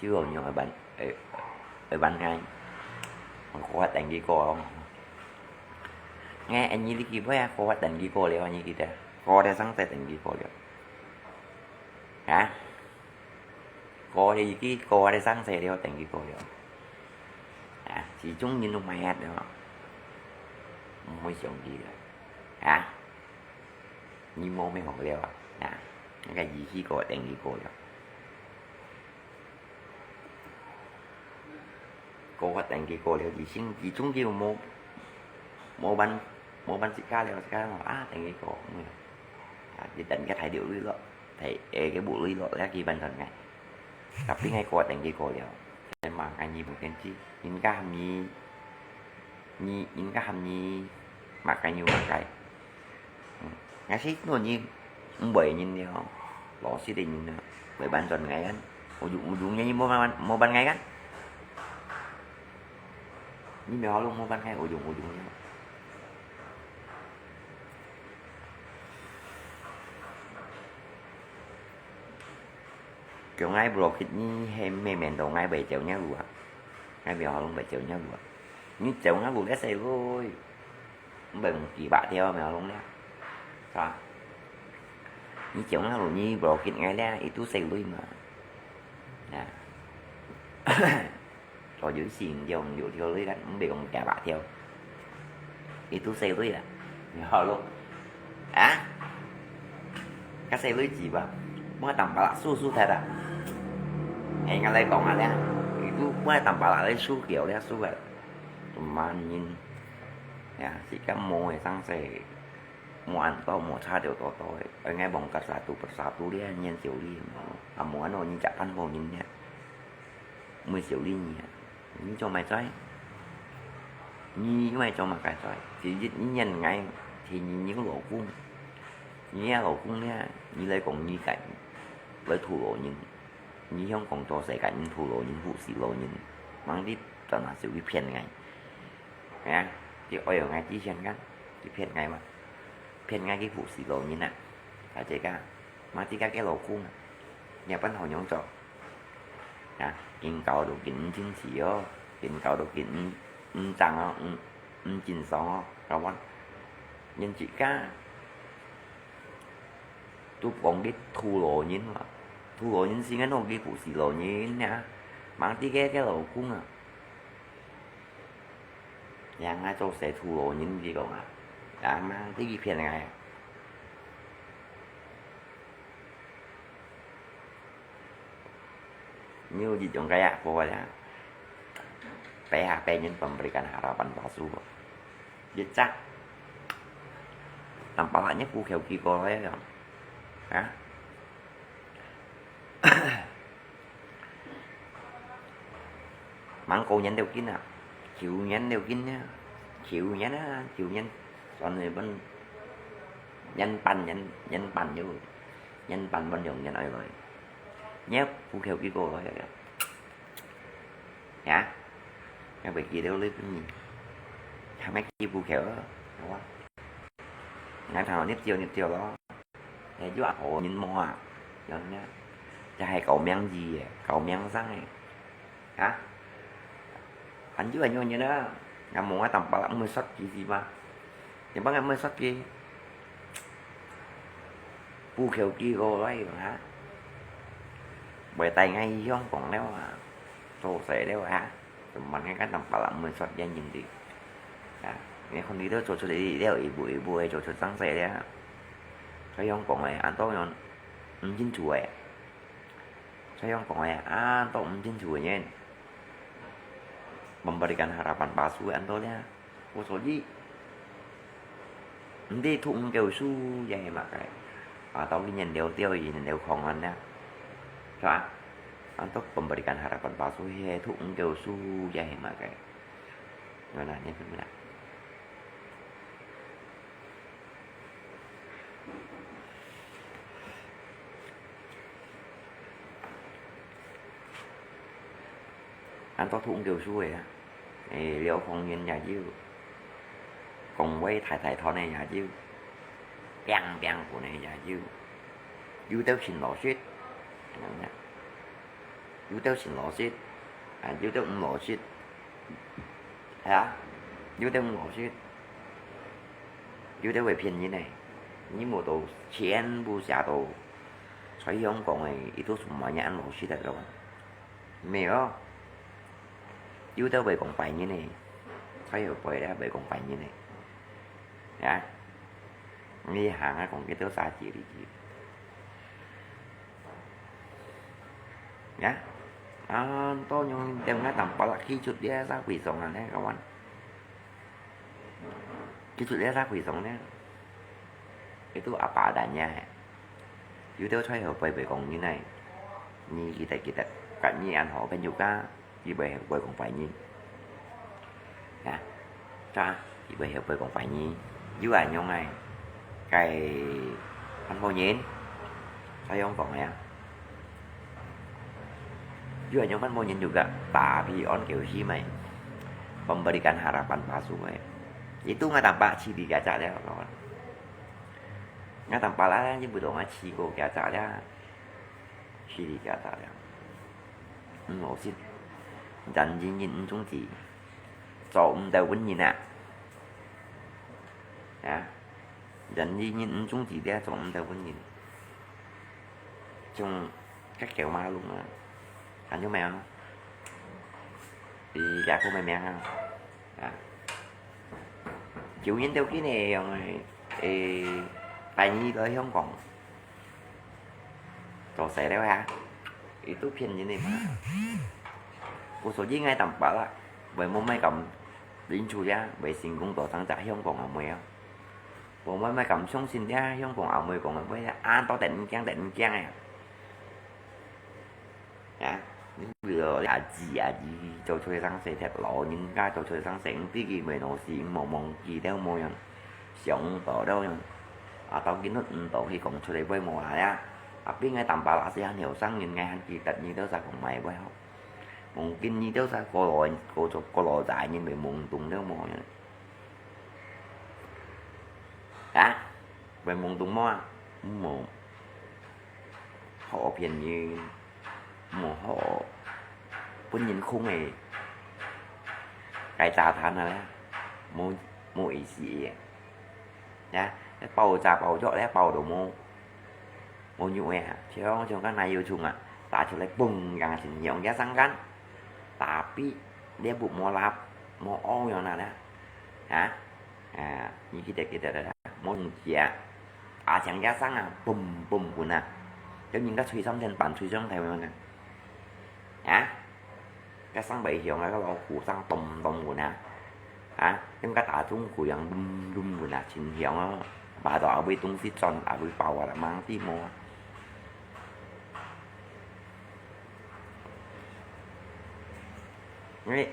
就好像愛問，愛，愛問𠊎，講過等佢過咯。𠊎恁樣你記得啊，過等佢過了，你記得？過了生死等佢過了。啊？過了一句，過了生死了，等佢過了。啊，始終人都買了，毋會想佢了。啊？你無咩好了啊？啊？那個一句過等佢過了。 過法等佢過了，佢先，佢終究無，無辦，無辦自家了，自家講啊，等佢過，嗯。啊，佢等佢大陸鐳落，大，誒，佢無鐳落，了佢辦轉來。Tapi𠊎過等佢過了，但嘛，𠊎你無堅持，人家喊你，你，人家喊你，makan you makan。 嗯，𠊎識多人，毋會人了，老實个人了，會搬轉來个，ujung-ujungnya你無辦，無辦个。你無好弄無辦个，ujung-ujungnya。叫𠊎block你，係咩面到𠊎會走你路啊？𠊎無好弄會走你路啊？你走𠊎路个細路。 毋係幾百條咩弄了，係吧？你將來你block𠊎了，itu細鐳嘛。啊。我有時用有條鐳个，毋係講幾百條。Itu細鐳啦，你好咯。啊？該細鐳子吧，我當把啦，輸輸忒啦。哎，𠊎來講下咧，itu我當把啦，來輸掉了，輸个。Teman人。 Ya, sikap mo e sangse, mo antok, mo chadeo toto e. Oi ngai bongkar satu persatu dia nyen siu li mo. Amo ano nyi cak pan ho nyin dia. Mo siu li nyi. Nyi cuma cai. Nyi mai cuma kai cai. Sijit nyi nyen ngai, si nyi nyi lo kung. Nyi lo kung dia, nyi lai kong nyi kai. Lai thu lo nyin. Nyi hiong kong to sai kai nyin thu lo nyin, hu si lo nyin. Mang di tana siu ki phian ngai. Ya, ki oi ngai ki phian kan, ki phian ngai ma. Phian ngai ki pu si lo nyin a. Ka che ka, ma ti ka ke lo kung a. Nya pan ho nyong cho. Ya, kin kao do kin chin si yo, kin kao do kin chin sang o, chin song o, ka wan. Nyin chi ka. Tu kong ki thu lo nyin ma. Thu lo nyin si ngan no ki pu si lo nyin ya. Mang ti ke ke lo kung a. Yang ngai cho se thu lo nyin ki kong a. Yang mang ti ki phian ngai. Nyu ji jong kaya po ya. Pe ha pe nyin pemberikan harapan palsu. Jecak. Tampalaknya ku kheu ki ko ya. Ha? Mang ko nyen deu kin a, kiu nyen deu kin a, kiu nyen a, kiu nyen, son ne ban, nyen pan nyen, nyen pan yo, nyen pan ban yong nyen ai loi. Nyen pu kheu ki ko loi ya. Ya, ngai bai ki deu loi pun ni. Kha me ki pu kheu, wa. Ngai thang nip chiu nip chiu lo. Ê, yua hổ nhìn mò à? Yua nè. Chả hay cậu miếng gì vậy? Cậu miếng răng này. Hả? Anh yua nhu nhìn đó. Ngắm mò tầm ba lăm mươi sót gì gì mà. Thì bác ngắm mươi sót gì? Bu khéo ki gô loi hả? Bởi tại ngay hiong quảng đéo à. Tô sẻ đéo hả? Tụi mình ngay cái tầm ba lăm mươi sót gia nhìn đi. Hả? 你看你兜做出來了，一步一步个做出生勢了。所以講个，恁多人毋清楚个。所以講个，恁多毋清楚个人，memberikan harapan palsu恁多了。我所以，毋知讀毋夠書也係麼个，啊，到今年了掉，已經了空安了，係吧？恁多memberikan harapan palsu，係讀毋夠書也係麼个。 Mana ni pun mana? Ăn tao thung kiu su vậy á. Ê, liêu phong nhân nhà diu. Cùng với thầy thầy thọ này nhà diu. Biang biang của này nhà diu. Diu tao xin lỗi sít. Diu tao xin lỗi sít. À, diu tao xin lỗi sít. Hả? Diu tao xin lỗi sít. Diu tao về phiền như này. Như một tổ chén bu xả tổ. Xoay hông còn này, ít tố sum mà nhãn lỗi sít là đâu. Mẹ ơ. Diu tao về còn phải như này. Xoay hông phải đã về còn phải như này. Hả? Ngi hàng á, còn cái tao xa chỉ đi chỉ. Ya. Ah, to nyong tem nga tampa la khi chut dia sa kui song ane kawan. Khi chut dia sa kui song ne. Itu apa adanya he. Yu teo choi ho poi poi kong ni nai. Ni kita kita kat ni an ho pen juga. Yu poi ho poi kong pai ni. Ya. Cha, yu poi ho poi kong pai ni. Yu an nyong ai. Kai an ho nyin. Sai yong kong ya. Yu an nyong an ho nyin juga. Tapi on kêu si mai. Pemberikan harapan palsu mai. Itu nga tampa chi di gacha dia kawan. Nga tampa la ni bu dong a chi ko gacha dia. Chi di gacha dia. Hm, lo sit. Jan jin yin hm chung ti. Cho hm dau wen yin a. Ya. Jan jin yin hm chung ti dia cho hm dau wen yin. Chung các kiểu ma lung a. Kan chung mèo. Đi gà cô mèo mèo ha. À. Chiếu nhân tiêu kỹ này, ê, tại nhi tới Hồng Kông. Cho xe đeo hả? Ý tứ phiền như này mà. Cô số gì ngay tầm bảo là. Với một mấy cầm lính chủ gia, với sinh công tổ thắng trả Hồng Kông ở mười á. Với một mấy cầm sông xin gia, Hồng Kông ở mười Kông ở mười á. An tao tận kiang, tận kiang à. Ya, ví dụ là gì à gì, cho thuê sang xe thiệt lỗ, những cái cho thuê sang xe, tí cái mày nó xí, mong mong gì đâu mong yang, sống tỏ đâu yang. À, tao kiến thức, ừ, tao khi còn thuê với mùa là ya. À, biết ngay tầm ba là sẽ nhiều sang nhìn ngay, hẳn kỳ tật như đó sao còn mày với không? Mong kinh như đó sao có lỗi, có cho, có lỗi dại như mày mong tung đâu mong yang. Ya, mày mong tung mò, mong. Họ phiền như một họ, bún nhìn khung này, cái trà than này, mua, mua ý gì, nhá, cái bao trà bao cho đấy bao đồ mua, mua nhiều ấy hả, chứ không, chứ không cái này yêu chung à, ta cho lấy bùng gang xin nhiều giá sang gan, tapi dia bu mua lap, mua ong yang nè, hả, à, như kia kia kia, mua chia, à, chẳng giá sang à, bùm bùm của nè, giống như cái suy sắm trên bàn suy sắm thầy mà nè. Hả? Cái sáng bảy hiệu là cái lò củ sang tùm tùm của nè. Hả? Cái cái tả trung của yang đum đum của nè, chính hiệu á. Bà đó ở bên tung xít tròn, ở bên bảo là mang tí mua. Đấy.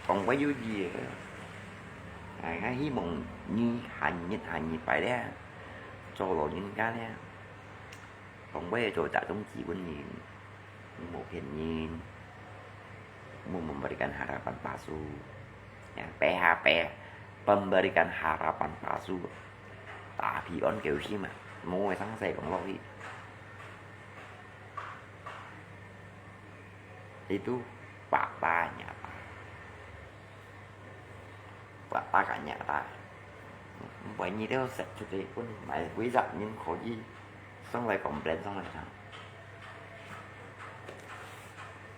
Còn cái dữ gì á? À, cái hy vọng như hai nghìn hai mươi bảy đấy. Cho lỗi những cái đấy. Còn bây giờ cho trả chống chỉ của nhìn. Một phiền nhìn. Một, một berikan harapan palsu. Ya, P H P. Pemberikan harapan palsu. Tapi on kêu si mà. Mua sang xe còn lo đi. Itu fakta nyata. Fakta kan nyata. Vậy như thế sẽ thực tế quân mày quý giặc nhưng khó gì. Xong lại complain xong lại sao?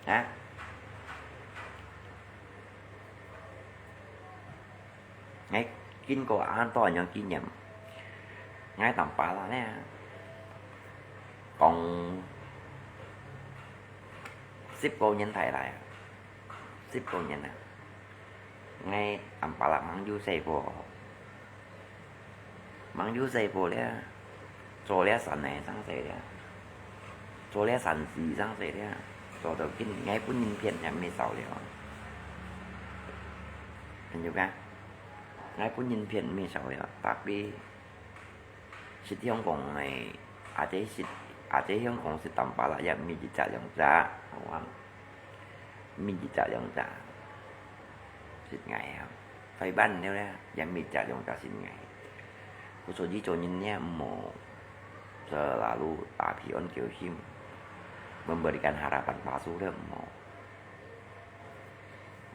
Hả? 𠊎經過恁多樣經驗，𠊎當巴拉呢，講十個年代來啊，十個年啊，𠊎當巴拉吂有細貨，吂有細貨了，做了山仔生事了，做了山仔生事了，做到今𠊎分人騙也毋會少了。朋友啊，𠊎分人騙毋會少了，tapi識香港个，啊這識，啊這香港識當巴拉也毋係一隻兩隻，好啊，毋係一隻兩隻，識𠊎啊，快板了咧，也毋係一隻兩隻識𠊎。故所以做人呢，毋好selalu tapi on kêu him，memberikan harapan palsu了，毋好。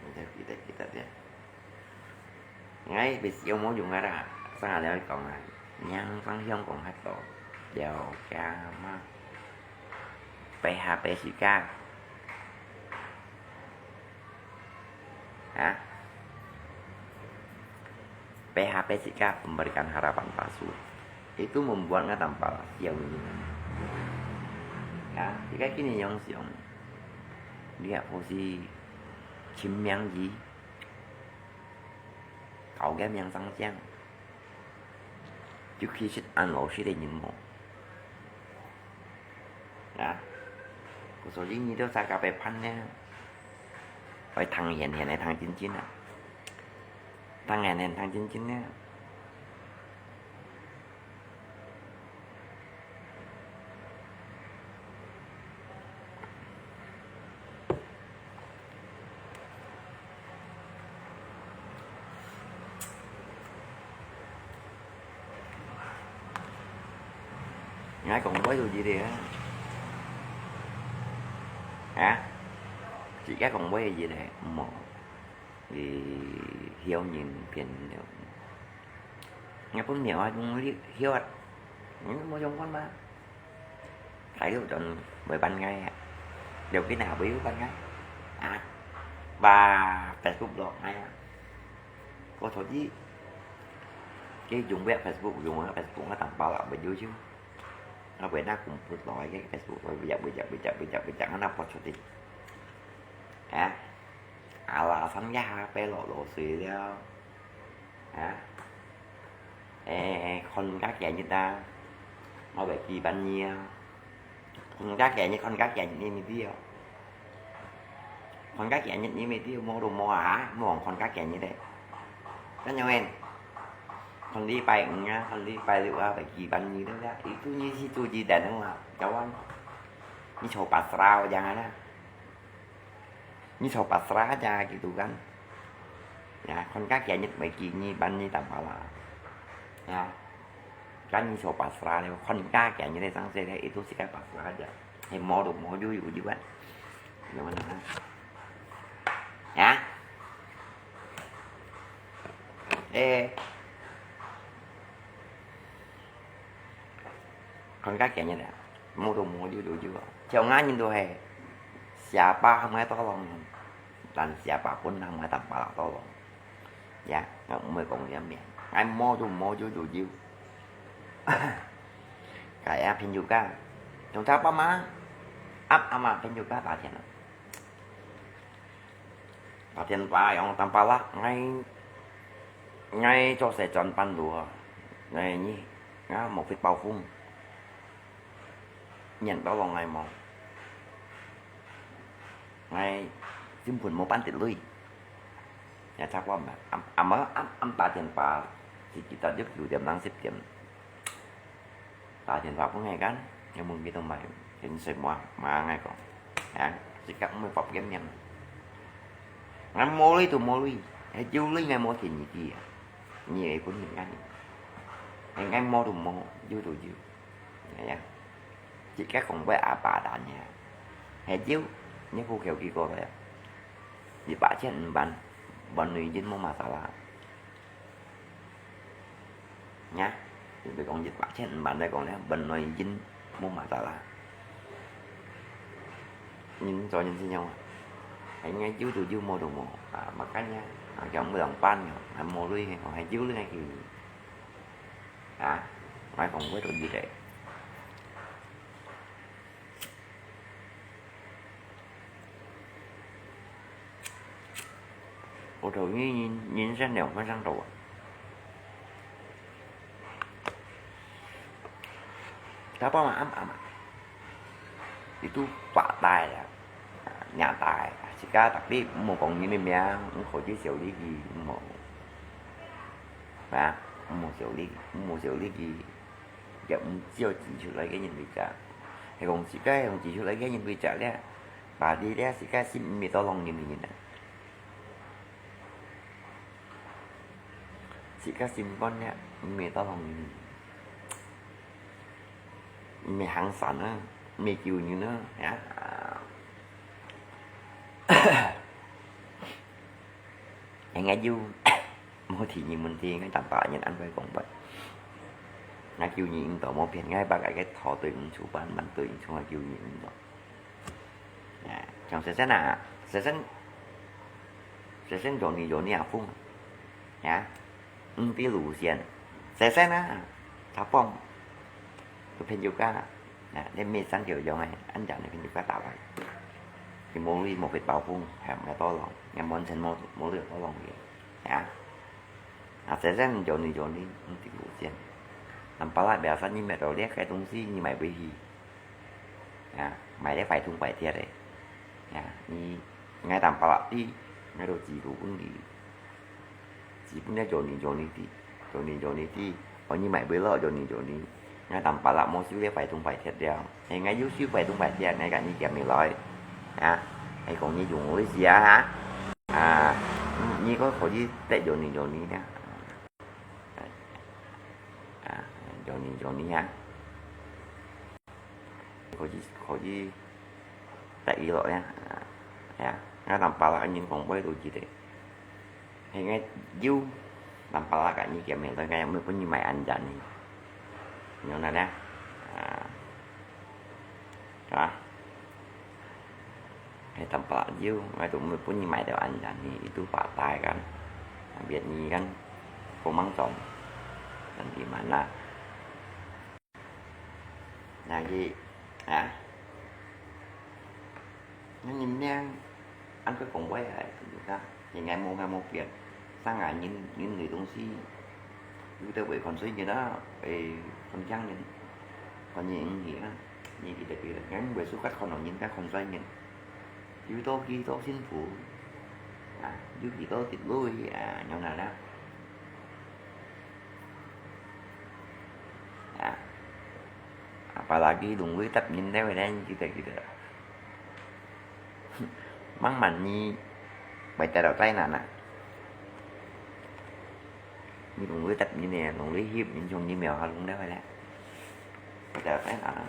你得記得，記得咧。 𠊎別時有無用啊啦，生下了講啊，娘生香港客到，了解嗎？P H P sikap。啊？P H P sikap memberikan harapan palsu. Itu membuat ngatang pala siang ini. Ya, jika kini yang siang, dia posisi 清名字。 搞个名聲聲，就其實恁老實个人無。啊，所以你兜自家愛判呢，愛聽現現，愛聽真真啊，聽現現，聽真真呢。 𠊎講話有一個啊，啊，自家講話有一個，無，你曉人騙人了。𠊎本名啊，用你曉啊，你無相關嘛？ Kayu don會辦𠊎啊，了解哪會有辦𠊎啊？Ba Facebook lo𠊎啊，我頭先，佢用个Facebook，用个Facebook，𠊎當巴拉會有有，𠊎會拿公布落來个Facebook，會會會會會會會會拿發出去，啊，啊啦，上下白落落水了。 啊，誒，看家己日啊，𠊎會記半日啊。看家己日，看家己日你咪知哦。看家己日你咪知，無就無啊，無看家己日咧。恁樣誒，看禮拜五啊，看禮拜六啊，會記半日對不對？Itu你是做雞蛋的嘛，kawan。你做pasrah jangan啊。 你做pasrah aja gitu kan. Ya, kon kakian nyet mai ki nyi ban nyi tampala. Ya. Kan nyi so pasrah ni, kon kakian nyet sang se itu sikap pasrah aja. He mo do mo ju ju ju kan. Gimana? Ya. Eh. Kon kakian nyet ya. Mo do mo ju ju ju. Chao nga nyin do he. Siapa hmai tolong. Tan siapa pun hmai tampala tolong. Ya, ngai umai kong ya mian. Ngai mo ju mo ju ju ju. Kaya pin juga. Chúng ta pa ma. Ap ama pin juga ta thian. Ta thian pa yong tampala ngai ngai cho se chon pan lua. Ngai ni. Nga mo fit bao khung. Nyan tolong ngai mo. Ngai simpun mo pan tit lui. Ya chak wa ma. Am am am am ta thian pa. Si kita juk yu diam nang sip diam. Ta thian pa pun ngai kan. Yang mung kita mai. Thian sui mo ma ngai kong. Ya, sikap mo pap game yang. Ngai mo lui tu mo lui. He jiu lui ngai mo thian ni ti. Ni ai pun ni kan. Ngai mo tu mo, jiu tu jiu. Ya, ya. Chỉ các con với à bà đã nha. Hè chiếu, nhớ phu khéo kì cô rồi. Vì bà chết mình bạn, bọn nuôi dính mông mà sao là. Nhá. Vì con dịch bà chết mình bạn đây con đấy, bọn nuôi dính mông mà sao là. Nhìn cho nhìn xin nhau. 人家有就有，無就無，啊，makanya，啊，像有人辦个，啊，無鐳个，𠊎還有鐳个给你。啊，𠊎講過都有个。我同你人，人生兩分鐘到啊。 Tapi嘛，暗暗啊，itu partai啊，nyata啊，自家tapi毋好講人个名，毋好去笑你去，毋好，啊，毋好笑你，毋好笑你去，也毋只有指出來个人對家，係講自家係用指出來个人對家咧，把你咧自家心毋係到浪人个人啊。 自家心肝呢，毋係到浪人，毋係行善啊，毋係救人啊，呀。人家有，無提你問題，𠊎當白人安排講法。𠊎救你，你都無騙，𠊎把該个頭對你出，半半對你出，𠊎救你，你都。 啊，像先生啊，先生，先生有你有你啊，風，啊，毋知路線，先生啊，他幫，有朋友家，啊，你每三條用哎，安講你朋友家打牌，你無力無法包風，還毋多浪，也完全無無力多浪个，啊，啊，先生有你有你，毋知路線，nampak biasa你買到這个東西，你買不起。 啊，買了壞銅壞鐵个。啊，你，𠊎當白白知，𠊎都指路分你，指分了有你有你知，有你有你知，哦，你買袂落有你有你，𠊎當白白無收了壞銅壞鐵了，哎，𠊎有收壞銅壞鐵，𠊎甲你撿起來，啊，係講你用我个事啊，哈，啊，你，你个可以得有你有你了，啊，有你有你啊。 可以，可以得意落呀。啊，呀，𠊎當白啦，人講話都記得。係𠊎有，當白啦，甲你見面，但係毋會分你買安全呢。你講哪呢？啊，啊，係當白啦有，𠊎都毋會分你買到安全呢，itu partai kan，別人kan，komang com，nanti mana。 Nah，佢，啊，恁人命，恁个講話啊，你看，人家無眼無鼻，生啊人，人類東西，有得會看衰人啊，會看輕人，看人毋起啊，你記得記得，人會suka看到人家看衰人，有多幾多辛苦，啊，有幾多滴淚啊，樣哪啦。 啊，apalagi lungui tap nyin咧，你記得記得。Mang man你會得到災難啊！你lungui tap nyin咧，lungui翕，你從你廟下lung咧，會得到災難啊！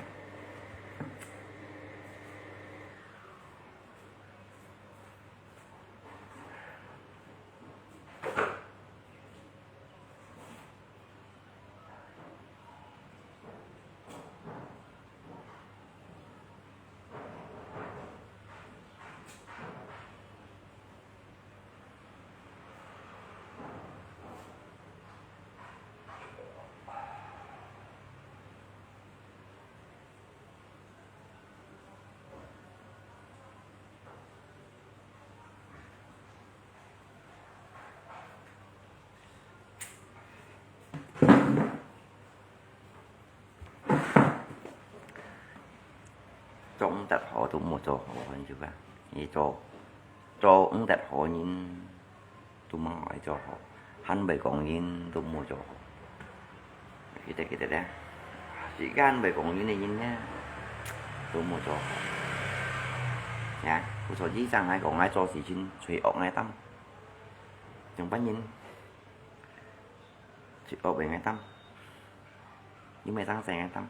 做毋得好都莫做好，你知吧？你做，做毋得好人，都莫愛做好，還會講人都莫做好。記得記得咧，時間會講人个人咧，都莫做好。呀，故所以上來講，愛做事情，最惡个擔，上班人。 最惡个擔，你莫生細个擔，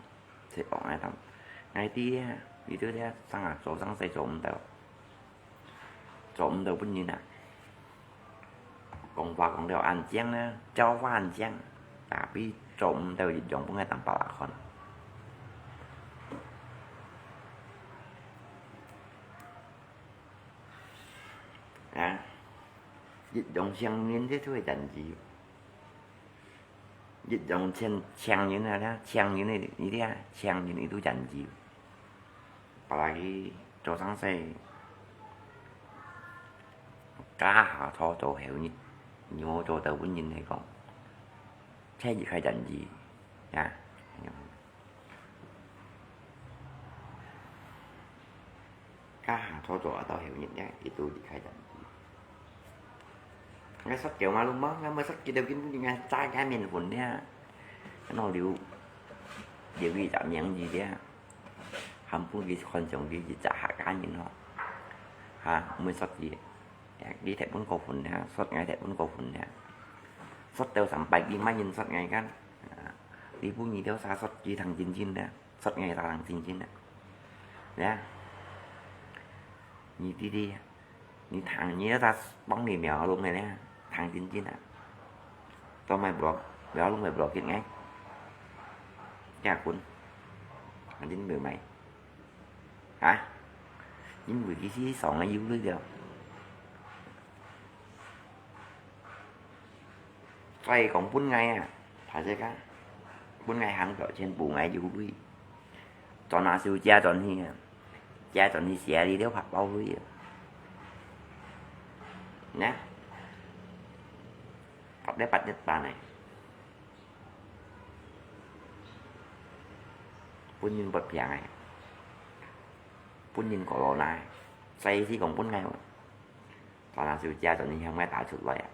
最惡个擔。𠊎知啊，你對這生啊，做生細做毋到，做毋到分人啊。講話講到恁靚呢，教化恁靚，tapi做毋到一樣分个擔白來看。一樣青年這就會戰鬥，一樣青，青年啊，青年的，你這青年佢都戰鬥。Apalagi做生意，加下做到後日，你無做到本人來講，這一開戰鬥，呀。 加下做做啊，到後日呢，佢都離開人。𠊎煞狗嘛，都無，𠊎無煞佢，都根本𠊎炸該面粉呢。𠊎留，留佢隻名字呢，還分佢看上佢一隻客家人咯。哈，毋會煞佢。你踢分過分呢，煞𠊎踢分過分呢。煞到三擺，佢乜認煞𠊎个。啊，你分佢兜儕煞佢聽真真呢。 煞𠊎打冷靜靜啊。呀，你弟弟，你聽你那幫你苗弄的呢，聽真真啊。做麼个blok，苗弄的blok佢呢？Ya kun，反正無買。啊？因為佢是上个有鐳了。 所以講分𠊎啊，大家講，分𠊎行到全部𠊎有鐳，轉啊手借轉去啊，借轉去寫你了發包鐳啊。呢，八月八日半呢，本人發病啊，本人corona，所以是講分𠊎。 當然就借轉去向𠊎打出來啊。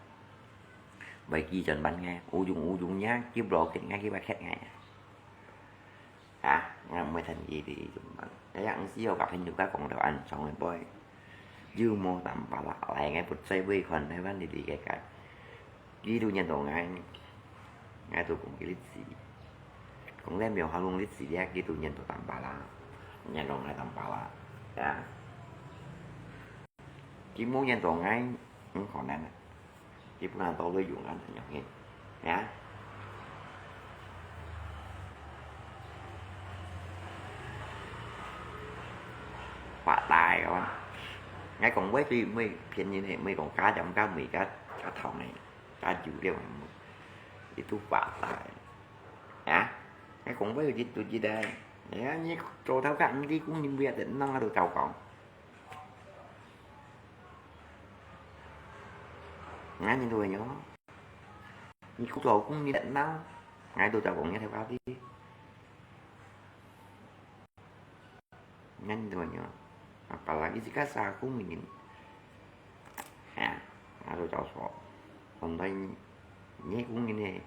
袂記轉分𠊎，有用有用呀，佢blok𠊎，佢會khét𠊎啊。啊，𠊎毋會趁佢哋做麼个。哎呀，毋係有甲朋友甲講到恁長个背，又無淡薄啦，來𠊎不在位看台灣你哋个个，佢都認到𠊎，𠊎都講佢歷史，講了無好用歷史了，佢都認到淡薄啦，認到𠊎淡薄啦，呀。 佢無認到𠊎，毋可能啊。佢本來都會用啊，恁樣个，呀。發大个哇！𠊎講話對每片人个，每講加點加尾加加糖个，加油了个，佢都發大个，呀。𠊎講話有一度一代，哎呀，你做頭家，你工人不要等，弄啊都糟糕。 𠊎人都會樣，你做工你得鬧，𠊎都做工你頭家的。𠊎人都會樣，apalagi自家儕工人，哎呀，𠊎都做錯，本來你工人呢，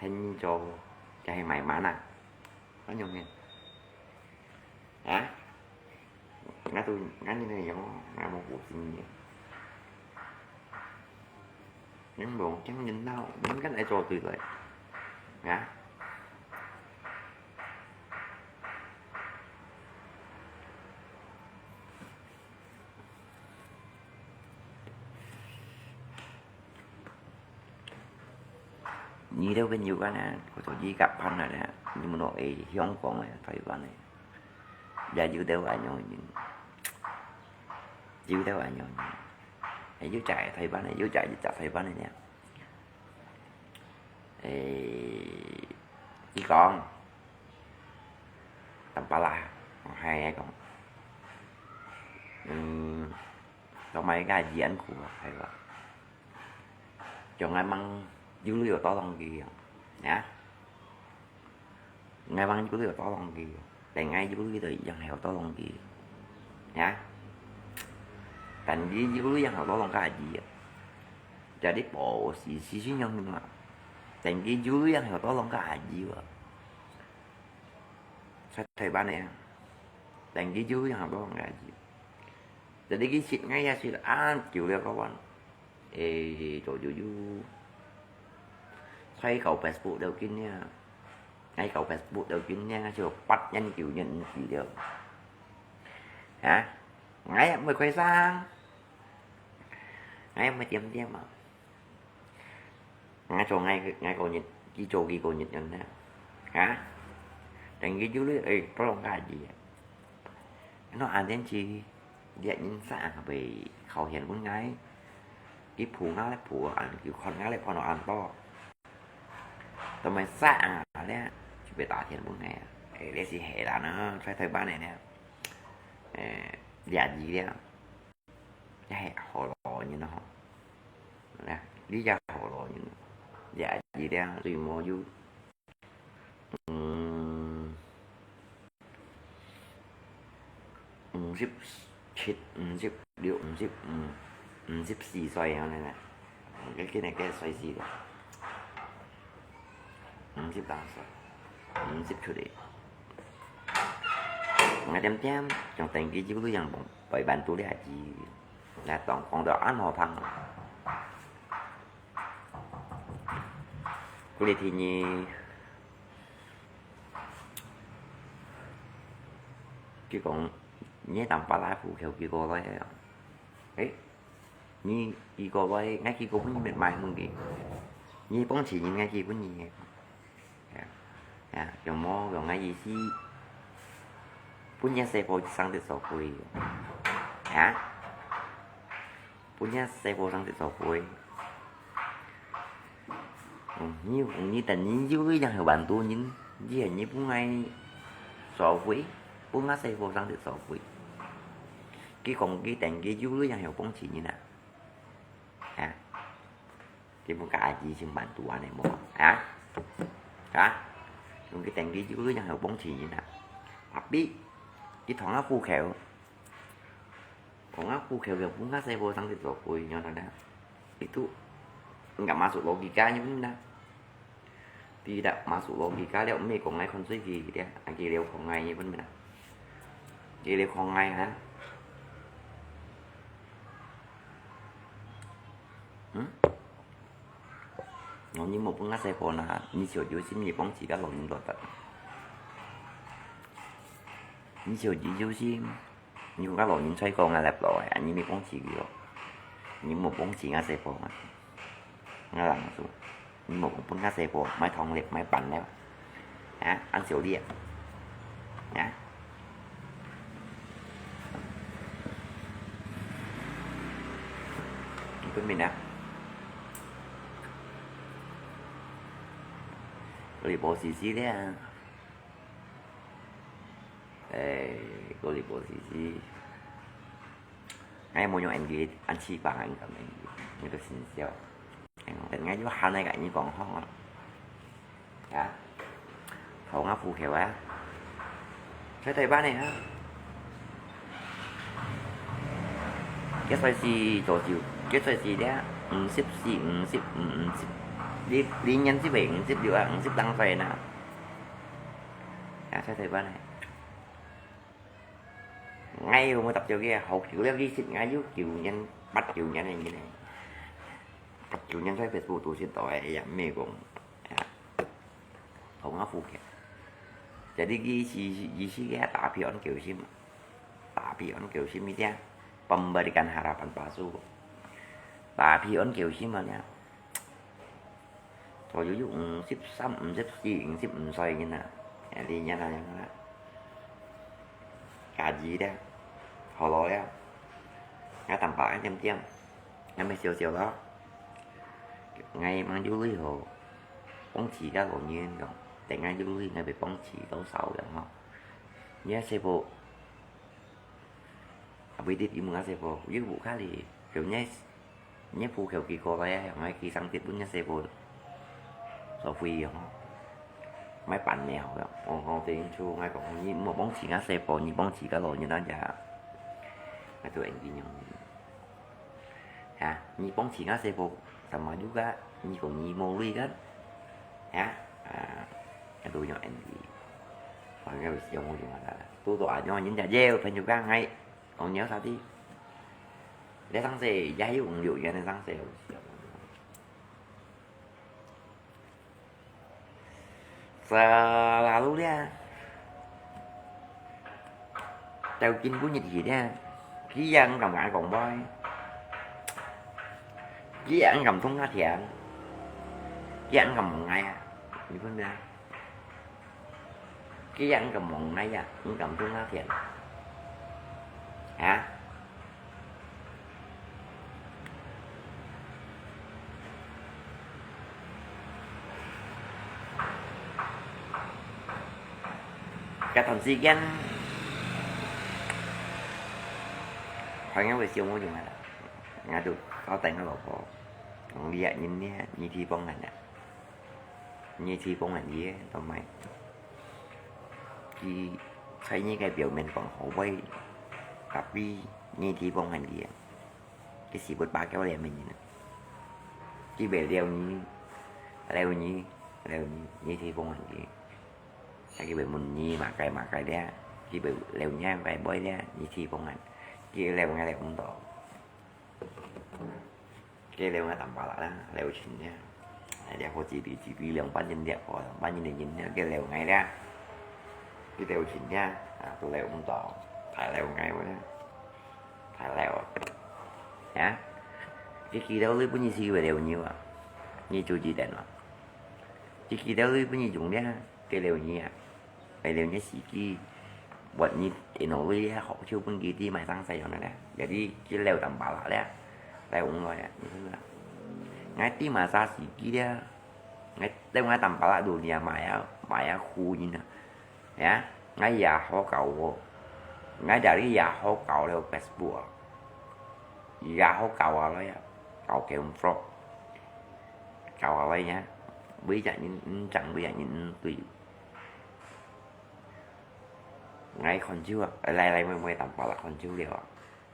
聽你做，就係買賣啊，恁樣呢。 啊？𠊎都，𠊎呢樣，𠊎無顧自己。你無驚人惱，你跟來做對來。啊？你兜朋友間呢，佢做一個伴啊呢，你們都會香港个、台灣个，也有兜恁樣个人，有兜恁樣个人，有隻台灣个，有隻一隻台灣个呢。誒，佢講，淡薄啦，𠊎還講，嗯，做麼个恁苦啊，係吧？ 像𠊎吂有鐳有tolong佢樣，呀？𠊎吂有鐳有tolong佢，等𠊎有鐳就一樣係有tolong佢，呀？等佢有鐳樣係有tolong佢阿姨啊，jadi保持思想樣嘛。等佢有鐳樣係有tolong佢阿姨啊，在台灣个啊，等佢有鐳樣係有tolong佢阿姨。Jadi佢識𠊎也識恁久了，kawan。 誒，做悠悠。𠊎搞Facebook了今年，𠊎搞Facebook了今年，就八年九年毋記了。啊？𠊎也毋會開聲，𠊎也毋會點點啊。𠊎做𠊎，𠊎個人，佢做佢個人樣呢。啊？等佢有鐳，誒，tolong佢阿姨。 Ano atin si liat ninsa ang kabay kauhian kun ngai. 佢補牙咧補到恁久，看牙咧看到恁多，都無煞啊咧，就會打電分𠊎啊。誒，這係係啦呢，在台灣个呢，誒，這字咧，這係河洛人吼，來，你這河洛人，這字咧，最無有，嗯， 五十七、五十六、五十五、五十四歲恁樣呢。該今年幾歲死个？五十零歲，五十出个。𠊎恬恬，像登記就這樣陪伴到這字，來當講到恁好聽。 過了天呢，佢講，你當巴拉虎橋寄過來个啊？誒，你寄過來，𠊎寄過分你買分佢。你幫襯人，𠊎寄分你个。啊，啊，用無用个意思，分你細婆生得所貴。啊？ 分你細婆生得所貴。嗯，你，你等於有一樣係萬多人，你，你分𠊎所貴，分𠊎細婆生得所貴。佢講佢等佢有一樣係幫襯人啊。啊？佢分佢阿姨先萬多恁樣無？啊？啊？講佢等佢有一樣係幫襯人啊。Tapi，佢同𠊎苦口， 同𠊎苦口个，分𠊎細婆生得所貴，你知道？Itu enggak masuk logika你pun benar. Tidak masuk logika了，毋係講𠊎看衰佢个，啊，佢了看𠊎你pun benar。佢了看𠊎哈。嗯？哦，你無分𠊎細婆啦，你小有心，你幫自家老人落得。你小有心。 你講該老人在講啊，來來，啊，你無幫自己哦，你無幫自家細婆嘛？𠊎講說，你無分𠊎細婆，買糖粒，買飯粒，啊，恁少粒啊，啊？你分明啊？你無事事咧啊？ 誒，過了無事事。𠊎無用N G，恁翅膀恁感恩，𠊎都心笑。等𠊎有閒來甲你講吼。啊，好，𠊎苦口啊。在台灣呢啊。幾歲時做就，幾歲時咧？五十四、五十五、五十，你，你年紀會五十六啊，五十零歲呢。 啊，在台灣呢。𠊎有無搭著佢啊？好久了，其實𠊎有九年、八九年个人呢。八九年在Facebook讀書到个，也毋係講，啊，同𠊎苦口。Jadi佢是，佢是个tapi on九十嘛。Tapi on九十一定，pemberikan harapan palsu。Tapi on九十嘛呢。 左右有五十三、五十四、五十五歲人啊，哎，你看啊，你看啊，家己咧，好老了，𠊎坦白一點點，𠊎乜笑笑咯。𠊎吂有鐳吼，幫自家老人講，等𠊎有鐳，𠊎會幫自家少樣吼。你看細婆，啊，不一定有麼个細婆，有無卡哩，有呢。 你苦口佢過來啊，𠊎佢生得分你細婆所費用，買辦了吼。我，我等於就𠊎講，你莫幫自家細婆，你幫自家老人家，𠊎都應該用。啊，你幫自家細婆，sama juga，你講你無鐳个，啊，啊，𠊎都用應該。反正有時用我用啊，都都啊，用人家也有朋友講，哎，講你有啥的。 這生勢也有五六年个生勢，有時啊。Selalu咧，到今晡日去咧，佢也毋敢同𠊎講話，佢也毋敢同𠊎聽，佢也毋敢望𠊎啊，你分明啊？ 佢也毋敢望𠊎啊，毋敢同𠊎聽。啊？該段時間，看𠊎會笑無用啊啦。𠊎就交代𠊎老婆，講你啊，人呢，你地方人啊，你地方人呢，都毋係。佢在你个表面講好話，tapi你地方人呢，佢死不罷叫你咩人啊？佢會撩你，撩你，撩你，你地方人呢。 佢會問你麼个麼个咧，佢會撩你个妹咧，你地方人，佢撩𠊎撩毋到。佢撩𠊎淡薄仔啦，撩盡咧。哎，這好幾里幾里兩百人，這好兩百人个人咧，佢撩𠊎咧，佢撩盡咧，啊，都撩毋到，太撩𠊎咧，太撩。啊，佢知道你本意係會撩你啊，你就知定啊。佢知道你本意用咧，佢撩你啊。 為了你自己，buat你電腦裡學就分佢知買生死樣个咧，jadi佢了淡薄仔咧，了毋來啊，你知啦。𠊎知買生死佢咧，𠊎了𠊎淡薄仔dunia買啊，買啊苦人啊，呀，𠊎也好搞哦，𠊎這裡也好搞了Facebook啊，也好搞啊來啊，搞game fraud，搞啊來呀，每隻人毋正，每隻人毋對。 𠊎看就啊，來來回回淡薄仔看就了啊，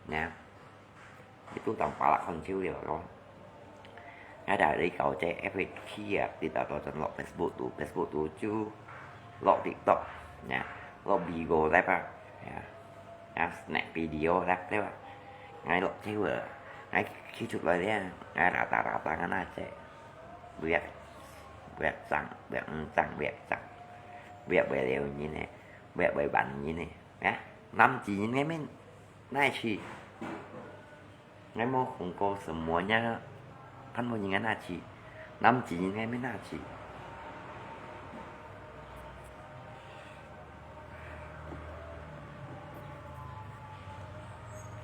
呢，佢都淡薄仔看就了咯。𠊎在這搞這F B T啊，直到到陣落Facebook肚，Facebook肚就落TikTok，呢，落Bigo Live啊，呀，啊，Snap Video Live了啊。𠊎落就啊，𠊎企出來了，𠊎rata-rata ngăn啊，這，việc，việc正，việc毋正，việc正，việc會了人呢。 會會辦人呢，啊，男子人个面哪去？𠊎無看過什麼人，看過人个哪去？男子人个面哪去？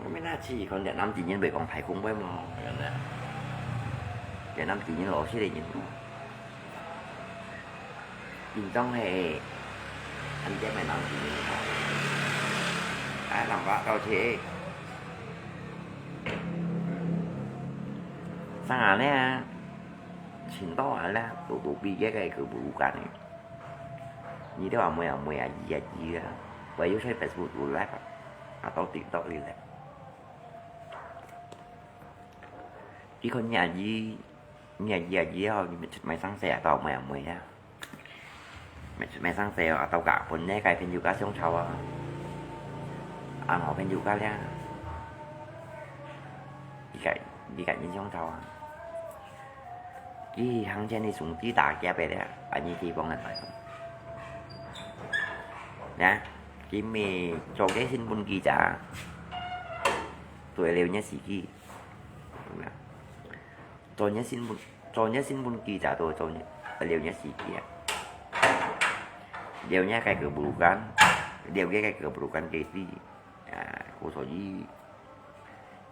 𠊎面那試看越南啲人會講大公會無？越南，越南啲人老實个人無？緊張係，恁樣个南啲人無？啊，南瓜高鐵。上岸了啊，青島岸了，都都比這個个無干呢。 你兜阿妹阿妹啊，姨啊姨啊，會有在Facebook肚live啊，啊到TikTok裡咧。佢看你阿姨，你阿姨啊姨啊，你買買生死啊，到阿妹阿妹啊，買買生死啊，到家分呢个朋友家相吵啊，啊，好朋友家咧，你个你个人相吵啊。 佢行前个兄弟打劫个咧，把你地方个來。呢，佢咪做个新聞記者，做了日時機。做了新聞，做了新聞記者都做了，了日時機啊。了日个个無干，了个个無干个地，啊，故所以，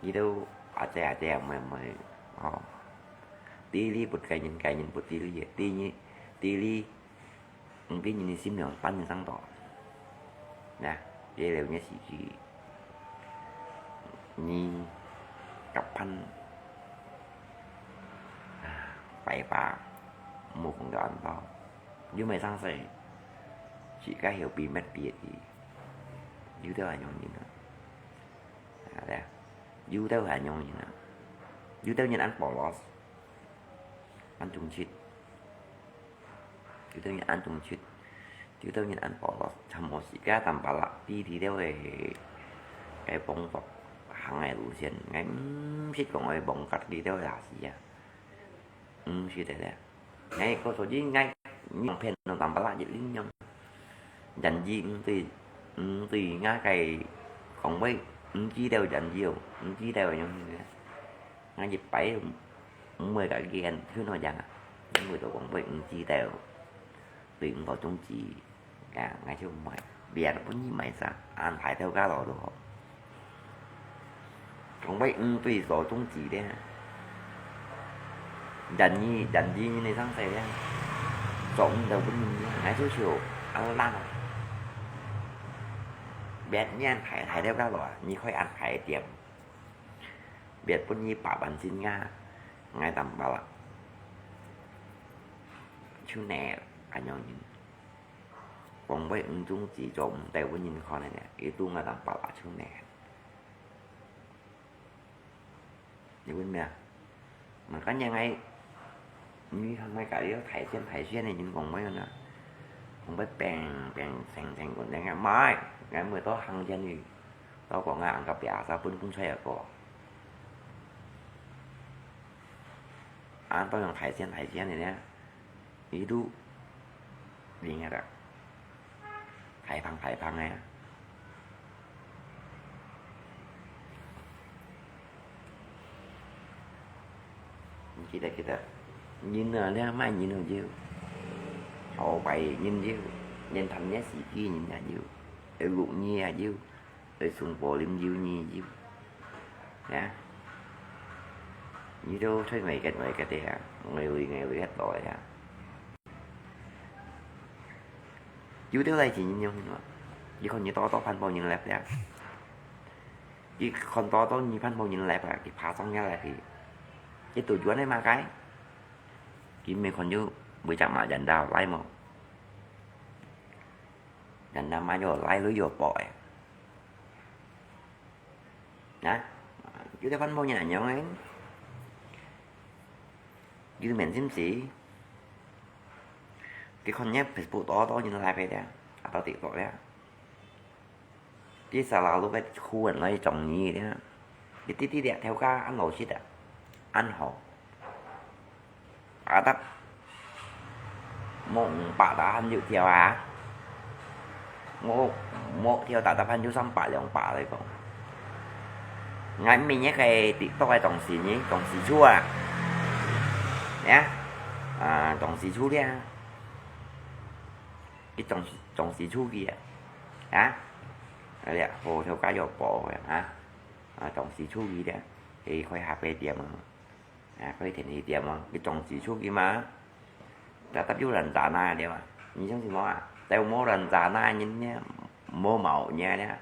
佢兜阿姐阿姐阿妹妹，哦。 知你不該人，該人不知你，知你，知你，毋知你心量半人生多。那，這了日時機，你甲盼，啊，拜拜，無講到恁多，又無生事，自家曉避免別个，有兜恁樣人啊。 啊，對啊，有兜還容易啊，有兜人恁polos，恁忠直，有兜人恁忠直，有兜人恁polos，全部自家淡薄仔，知知兜个，个幫助行个路線，𠊎毋識講愛幫助知兜个事啊，毋識个咧。 𠊎告訴你，𠊎，你騙人淡薄仔一零樣。人伊毋對，毋對，𠊎个講話，毋知道人伊哦，毋知道樣个。𠊎一擺，毋會甲佢很，很好講啊，因為都講話毋知道，對毋到宗旨。 啊，𠊎就毋愛，別个本意毋愛啥，安排頭家老多。講話毋對所宗旨咧，人伊，人伊人个生死咧，做毋到本意，𠊎就笑，啊，爛啊。別人大大了个來，你開恁大个店，別分你百萬身家，𠊎當巴拉。就呢，恁樣人，講話毋中指做毋得分人看个呢，佢都𠊎當巴拉就呢。 你問咩啊？Makanya𠊎，你看𠊎家己大仙大仙个人講話呢，講話平平靜靜个，人家買，𠊎每到行前去，到講啊，人家biasa分風吹啊過。啊，到用大仙大仙个呢， 佢都靈个啦，大方大方个啊。你記得記得，人啊，你莫人好有，好壞人有，連貪念死个人也有，有六義也有。 愛送寶林有你有。呀，你都出外个外个个啊，外圍外圍个多呀。有兜來自然用嘛，你看你多多番婆人來呀，你看多多你番婆人來吧，你爬上下來去，你都遠个嘛該，你没看有每隻馬人道來無？人道嘛有來了有寶哎。 啊，有兜番婆人恁樣个，有面心事，佢看你Facebook多多人來个了，啊，到TikTok了，佢selalu个苦人來中意了，佢弟弟了，頭家恁老實啊，恁好。 Tatap，無五百tahan有條啊？無，無條tatap還有三百兩百來講。𠊎每日个TikTok个同事呢，同事處啊，呀，啊，同事處了，佢同，同事處去啊，啊，哎呀，好頭家有寶个啊，啊，同事處去了，佢開咖啡店啊。 啊，開甜氣店哦，佢總是出去嘛。Tatap有rencana了啊，你相信無啊？但無rencana人呢，無maunya呢，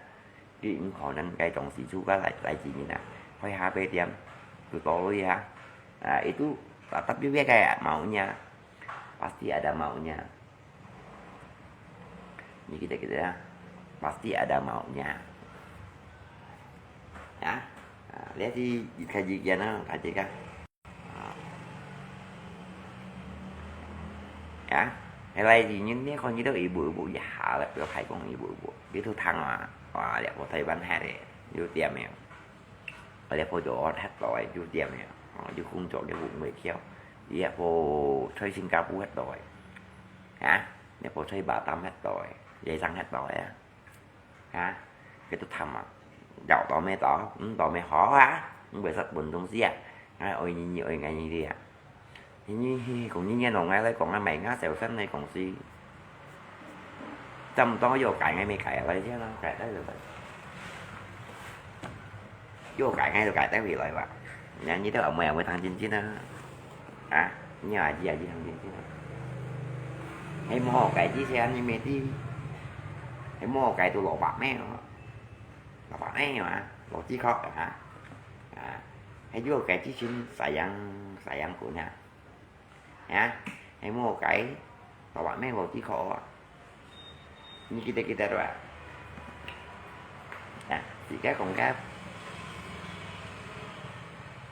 佢毋可能該總是出个來，來自然啊。開咖啡店，就多鐳啊。啊，itu tatap有別个maunya，pasti ada maunya。 你記得記得啊，pasti ada maunya。啊，啊，這係一個意見啊，大家啊。啊，後來人呢，看佢都一步一步一下了，不要太講一步一步，佢都聽啊，哇，這個台灣客个，有點樣。 𠊎這婆就學忒多个，有點个，哦，有工作，有工作跳。佢這婆在新加坡忒多个，啊，這婆在Batam忒多个，也上忒多个啊，啊，佢都貪啊，有到咩到，嗯，到咩好啊，嗯，為啥本東西啊，啊，愛你，你愛𠊎你个啊。 你，你，講你个喏，𠊎來講啊，買𠊎小生來講是，差不多有改，𠊎沒改，來先啦，改得了，有改，𠊎就改得回來吧。那你都阿妹阿妹聽真真啊，啊，你阿姨阿姨聽真真啊，還無改之前，你沒知，還無改到蘿蔔咩哦，蘿蔔咩嘛，蘿蔔殼啊，啊，還有改之前，sayang，sayang guna。 啊，係無該，老闆咩無知可啊？你記得記得吧？啊，自家講个，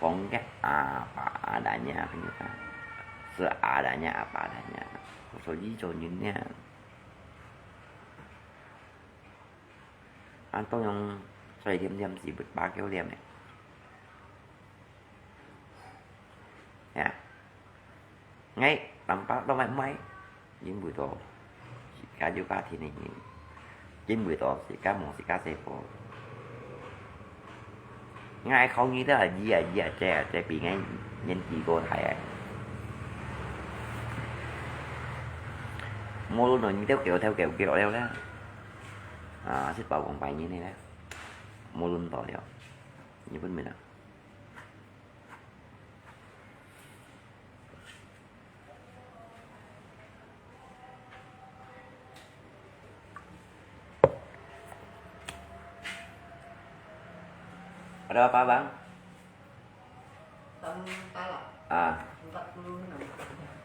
講个apa adanya，係啊，seadanya apa adanya。所以做人呢，啊，當然，所以天天是不罷休念个。 呀，𠊎坦白講，𠊎毋係因為到自家有家庭个人，因為到自家無自家細個。𠊎考你兜啊，姨啊，姨啊，姐啊，姐比𠊎年紀過大个。無論你兜幾多條狗，幾多條啦，啊，食飽講拜年个啦，無論到了，你分明啊。Berapa, Bang? Tambala. Ah. Empat puluh enam.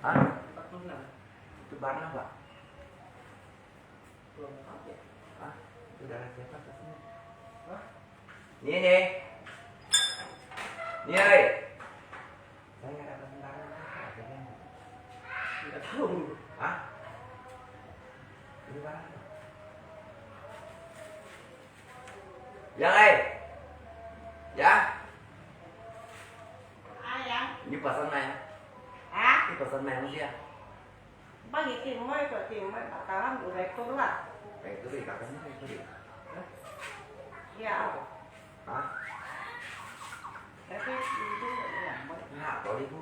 Hah? Empat puluh enam. Itu barang apa? Belum tahu ya. Hah? Itu darah siapa ke sini? Hah? Ni, ni. Ni, oi. Saya nggak dapat sembarang. Nggak tahu. Hah? Ini barang apa? Yang, eh. Ya. Ayang. Ini pesan mai. Hah? Ini pesan mai, Bang, ya? Bang, ini mai, tu ini mai, makanan udah keluar. Eh, itu deh, kakaknya itu deh. Hah? Ya. Hah? Tapi itu yang mai. Nah, kalau itu,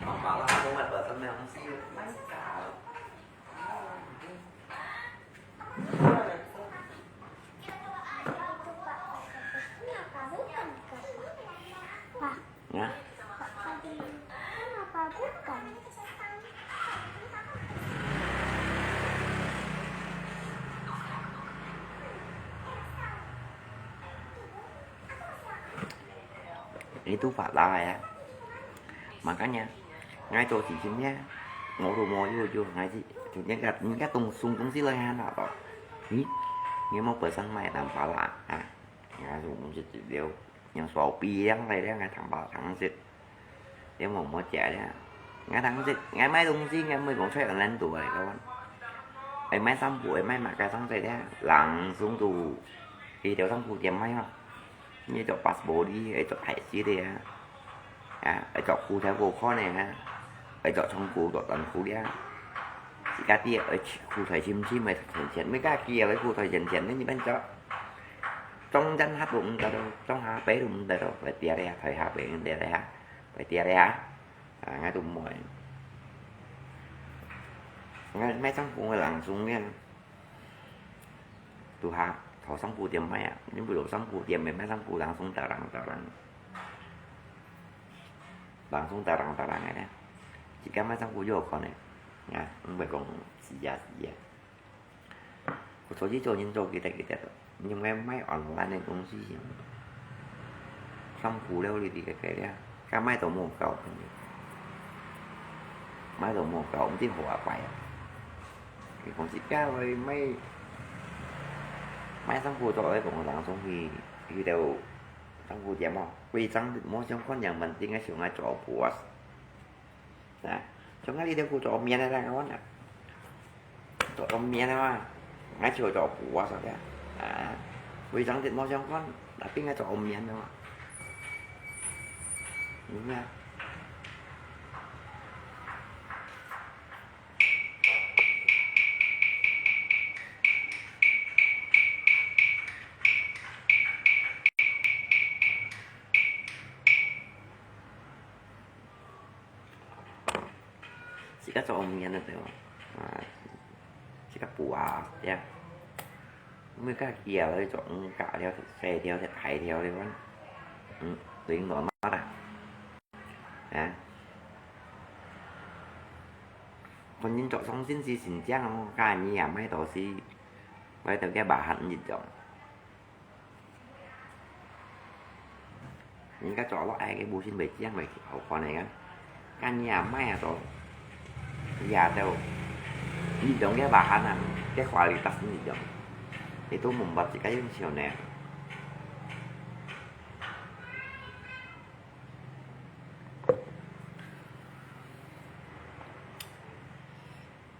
mama lah, aku nggak pesan mai, sih. Mantap. Pak, ya. Pak Fadil, kenapa bukan? Itu Pak Lai ya. Makanya, ngai做事情呢，我都無要求，ngai就，就人家，人家東，送東西來還拿到。咦，你莫本身買兩百啦，啊，人家送東西就了，用手比量來了，ngai兩百兩百，你莫莫假了。ngai兩百，ngai買東西，ngai買東西，ngai買東西，ngai買衫褲，ngai買麼个東西了，人送到，去條衫褲店買哦。 你愛著bas body，愛著大隻个啊，啊，愛著褲頭好看个啊，愛著長褲、著短褲个啊。自家知愛褲頭深深，愛淺淺，每家己愛褲頭淺淺，你一般著，中間下都毋得咯，中下背都毋得咯，會跌个啊，台下背毋跌个啊，會跌个啊，啊，𠊎都毋會。𠊎買衫褲个人送个啊。 都下，頭衫褲店買啊，你不如衫褲店買，買衫褲人送達人達人，人送達人達人个呢。自家買衫褲就好看呢，啊，毋會講是啊是啊。我出去做人做幾多幾多，你買買online个東西，衫褲了你這個个了，該買都無夠，買都無夠，毋知好啊歹啊。 你講自家會買，買衫褲著，愛講人送去，去到衫褲店哦，非常無相干，人問定个想愛著布啊。啊，像𠊎這條褲著棉个啦，𠊎講啊，著棉个嘛，𠊎就著布啊，啥个啊，非常無相干，但定个著棉个嘛，明白？ 自家著棉个對無？啊，自家布啊，呀。每家己啊，愛著五角條、細條、大條个，嗯，對，normal啦。 啊。反正著上身是新淨哦，該你也買到是，買到个bahan一種。人家著落來个布新袂靚，袂好看个啊。該你也買啊著，也到一種个bahan啊，个quality一種，你都明白自家用手呢。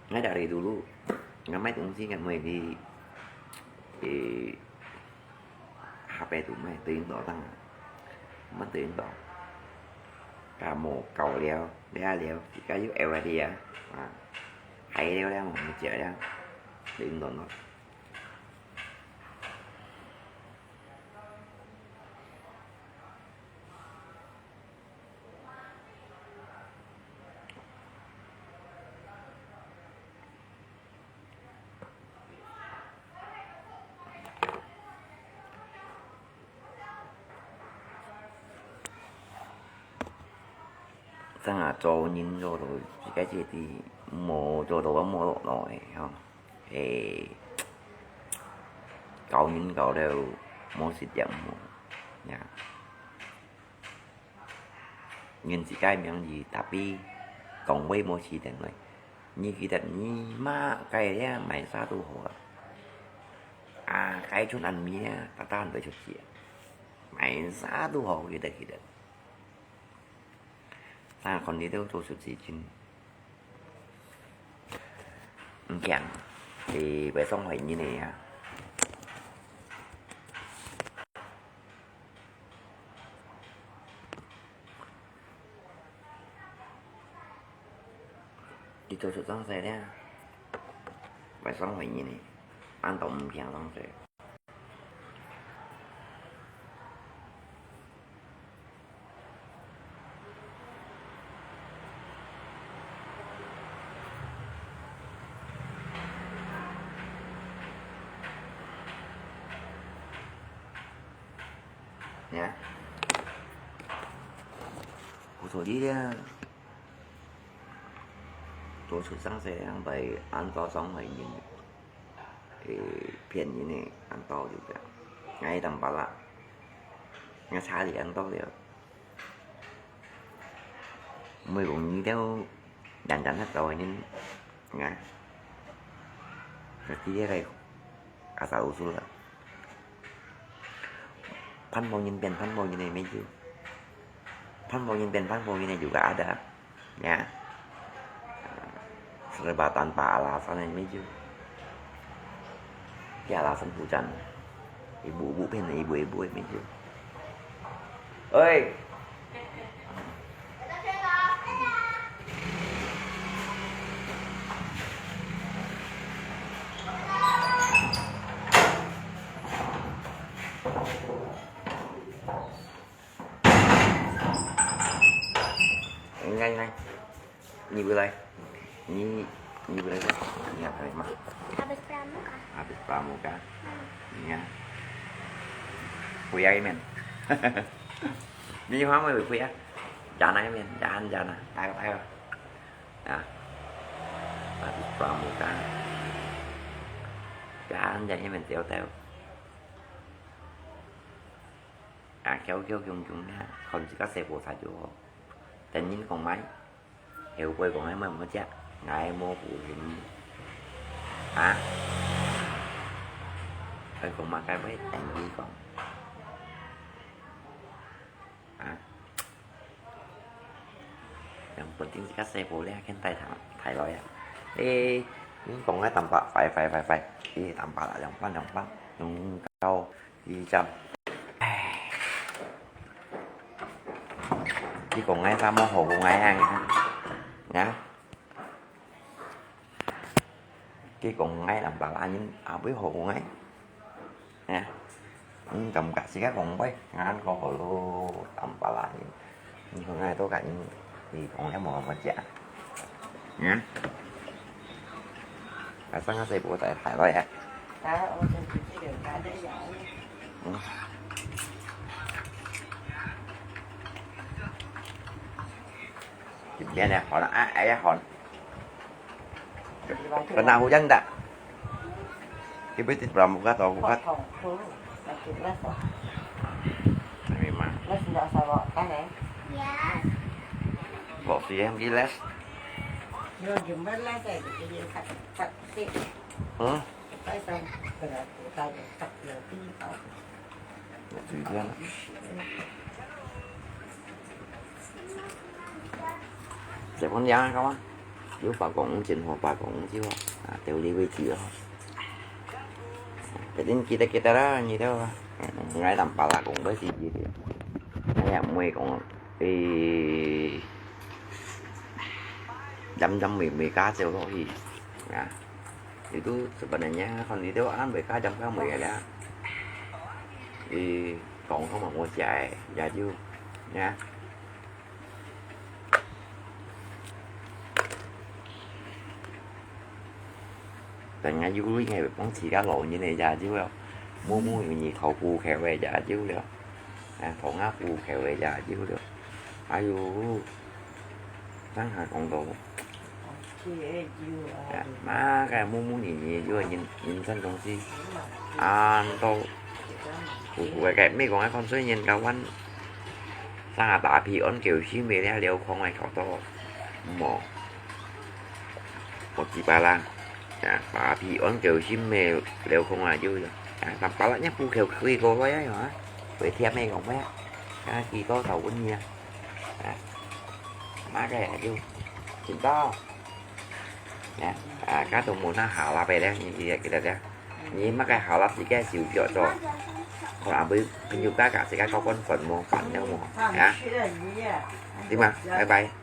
𠊎dari dulu，𠊎買東西，𠊎毋會去，誒，下背都買，對應到當，毋對應到。該無夠了，了了，自家有愛个啊，啊，還了了，毋食了，對應到喏。 正啊，做人做到自家自己無做到無落來吼，誒，教人教了無時間無，呀。人自家名字，tapi講話無試等來。你記得你麼个呀，買啥都好啊。啊，該陣恁味啊，大大人都出去啊。買啥都好，記得，記得。啊，看你都做出事情。毋驚，佢會傷害人个啊。 你做出傷勢了，會傷害人呢，恁都毋驚傷勢。呀，不錯的了。 做出傷勢樣，會恁多傷害人，會騙人个恁多就係。𠊎當巴拉，𠊎差你恁多了。毋會講你兜人人黑道个人，啊，就直接來asal-usul了。 Pan mau nyin pian pan mau nyin ai mei jiu. Pan mau nyin pian pan mau nyin ai juga ada. Ya. Serba tanpa alasan ai mei jiu. Di alasan hujan. Ibu-ibu pian ibu-ibu ai mei jiu. Oi. Ngai, ngai. Ni belai. Ni, ni belai. Ni apa ni, Mak? Habis pramuka. Habis pramuka. Hmm. Ya. Kuya imen. Ni hua mo kuya. Jana imen, jan, jana. Tayo, tayo. Ya. Habis pramuka. Jan, jan imen, tayo, tayo. 啊，翹翹共共呢，看自家細婆在就好。等人講麼个，後背講个麼个，𠊎無福氣。啊？愛講麼个話，等佢講。啊？ Yang penting自家細婆咧，肯帶大，大來啊。誒，你講个淡薄，快快快快，誒，淡薄啦，兩半兩半，兩到二十。唉，你講个啥無好講个啊？啊？ 佢講𠊎南巴拉人，阿妹好講𠊎。啊，嗯，感覺自家講話，恁過好咯，南巴拉人。你看𠊎都甲人，你講了無麼食。啊，𠊎上个細部在台灣啊。啊，我先出去了，大家聊。嗯。一邊的好了，啊，哎呀，好了。 Kena hujan tak? Ibu ti pramuka atau bukan? Memang. Kok siang gilas. Hmm? 這款樣个嘛，有白講真好，白講就好，啊，到你為止哦。一定記得記得啦，你兜啊，嗯，𠊎南巴拉講个是這个，𠊎也毋會講，誒，針針尾尾加走落去，啊。 Itu sebenarnya kan itu an mereka jam kamu ya dah. Di Hong Kong mau siapa ya ju ya. Tengah ju lu ingat bang sila lo ni ni ya ju ya. Mu mu ni kau ku kau ya ju ya. 啊，同阿姑佢會呀，有了。哎喲，正下講到，嘛个木木年年有人人生東西，恁多，苦苦个个，毋講个看衰人个วัน，三下打屁，安九心个了，了空个搞到，無，無幾巴啦。啊，打屁，安九心个了空啊，就，啊，三巴啦，也不口可以过来啊，有啊，会甜个讲咩？啊，几多少问你啊？啊，那个呀，就，请到，啊，啊，家都无那好啦，别的，你记得记得的。 你麼个好啦，自家手腳做，看阿妹朋友家家自家搞管粉么，煩了么，啊？對嗎？拜拜。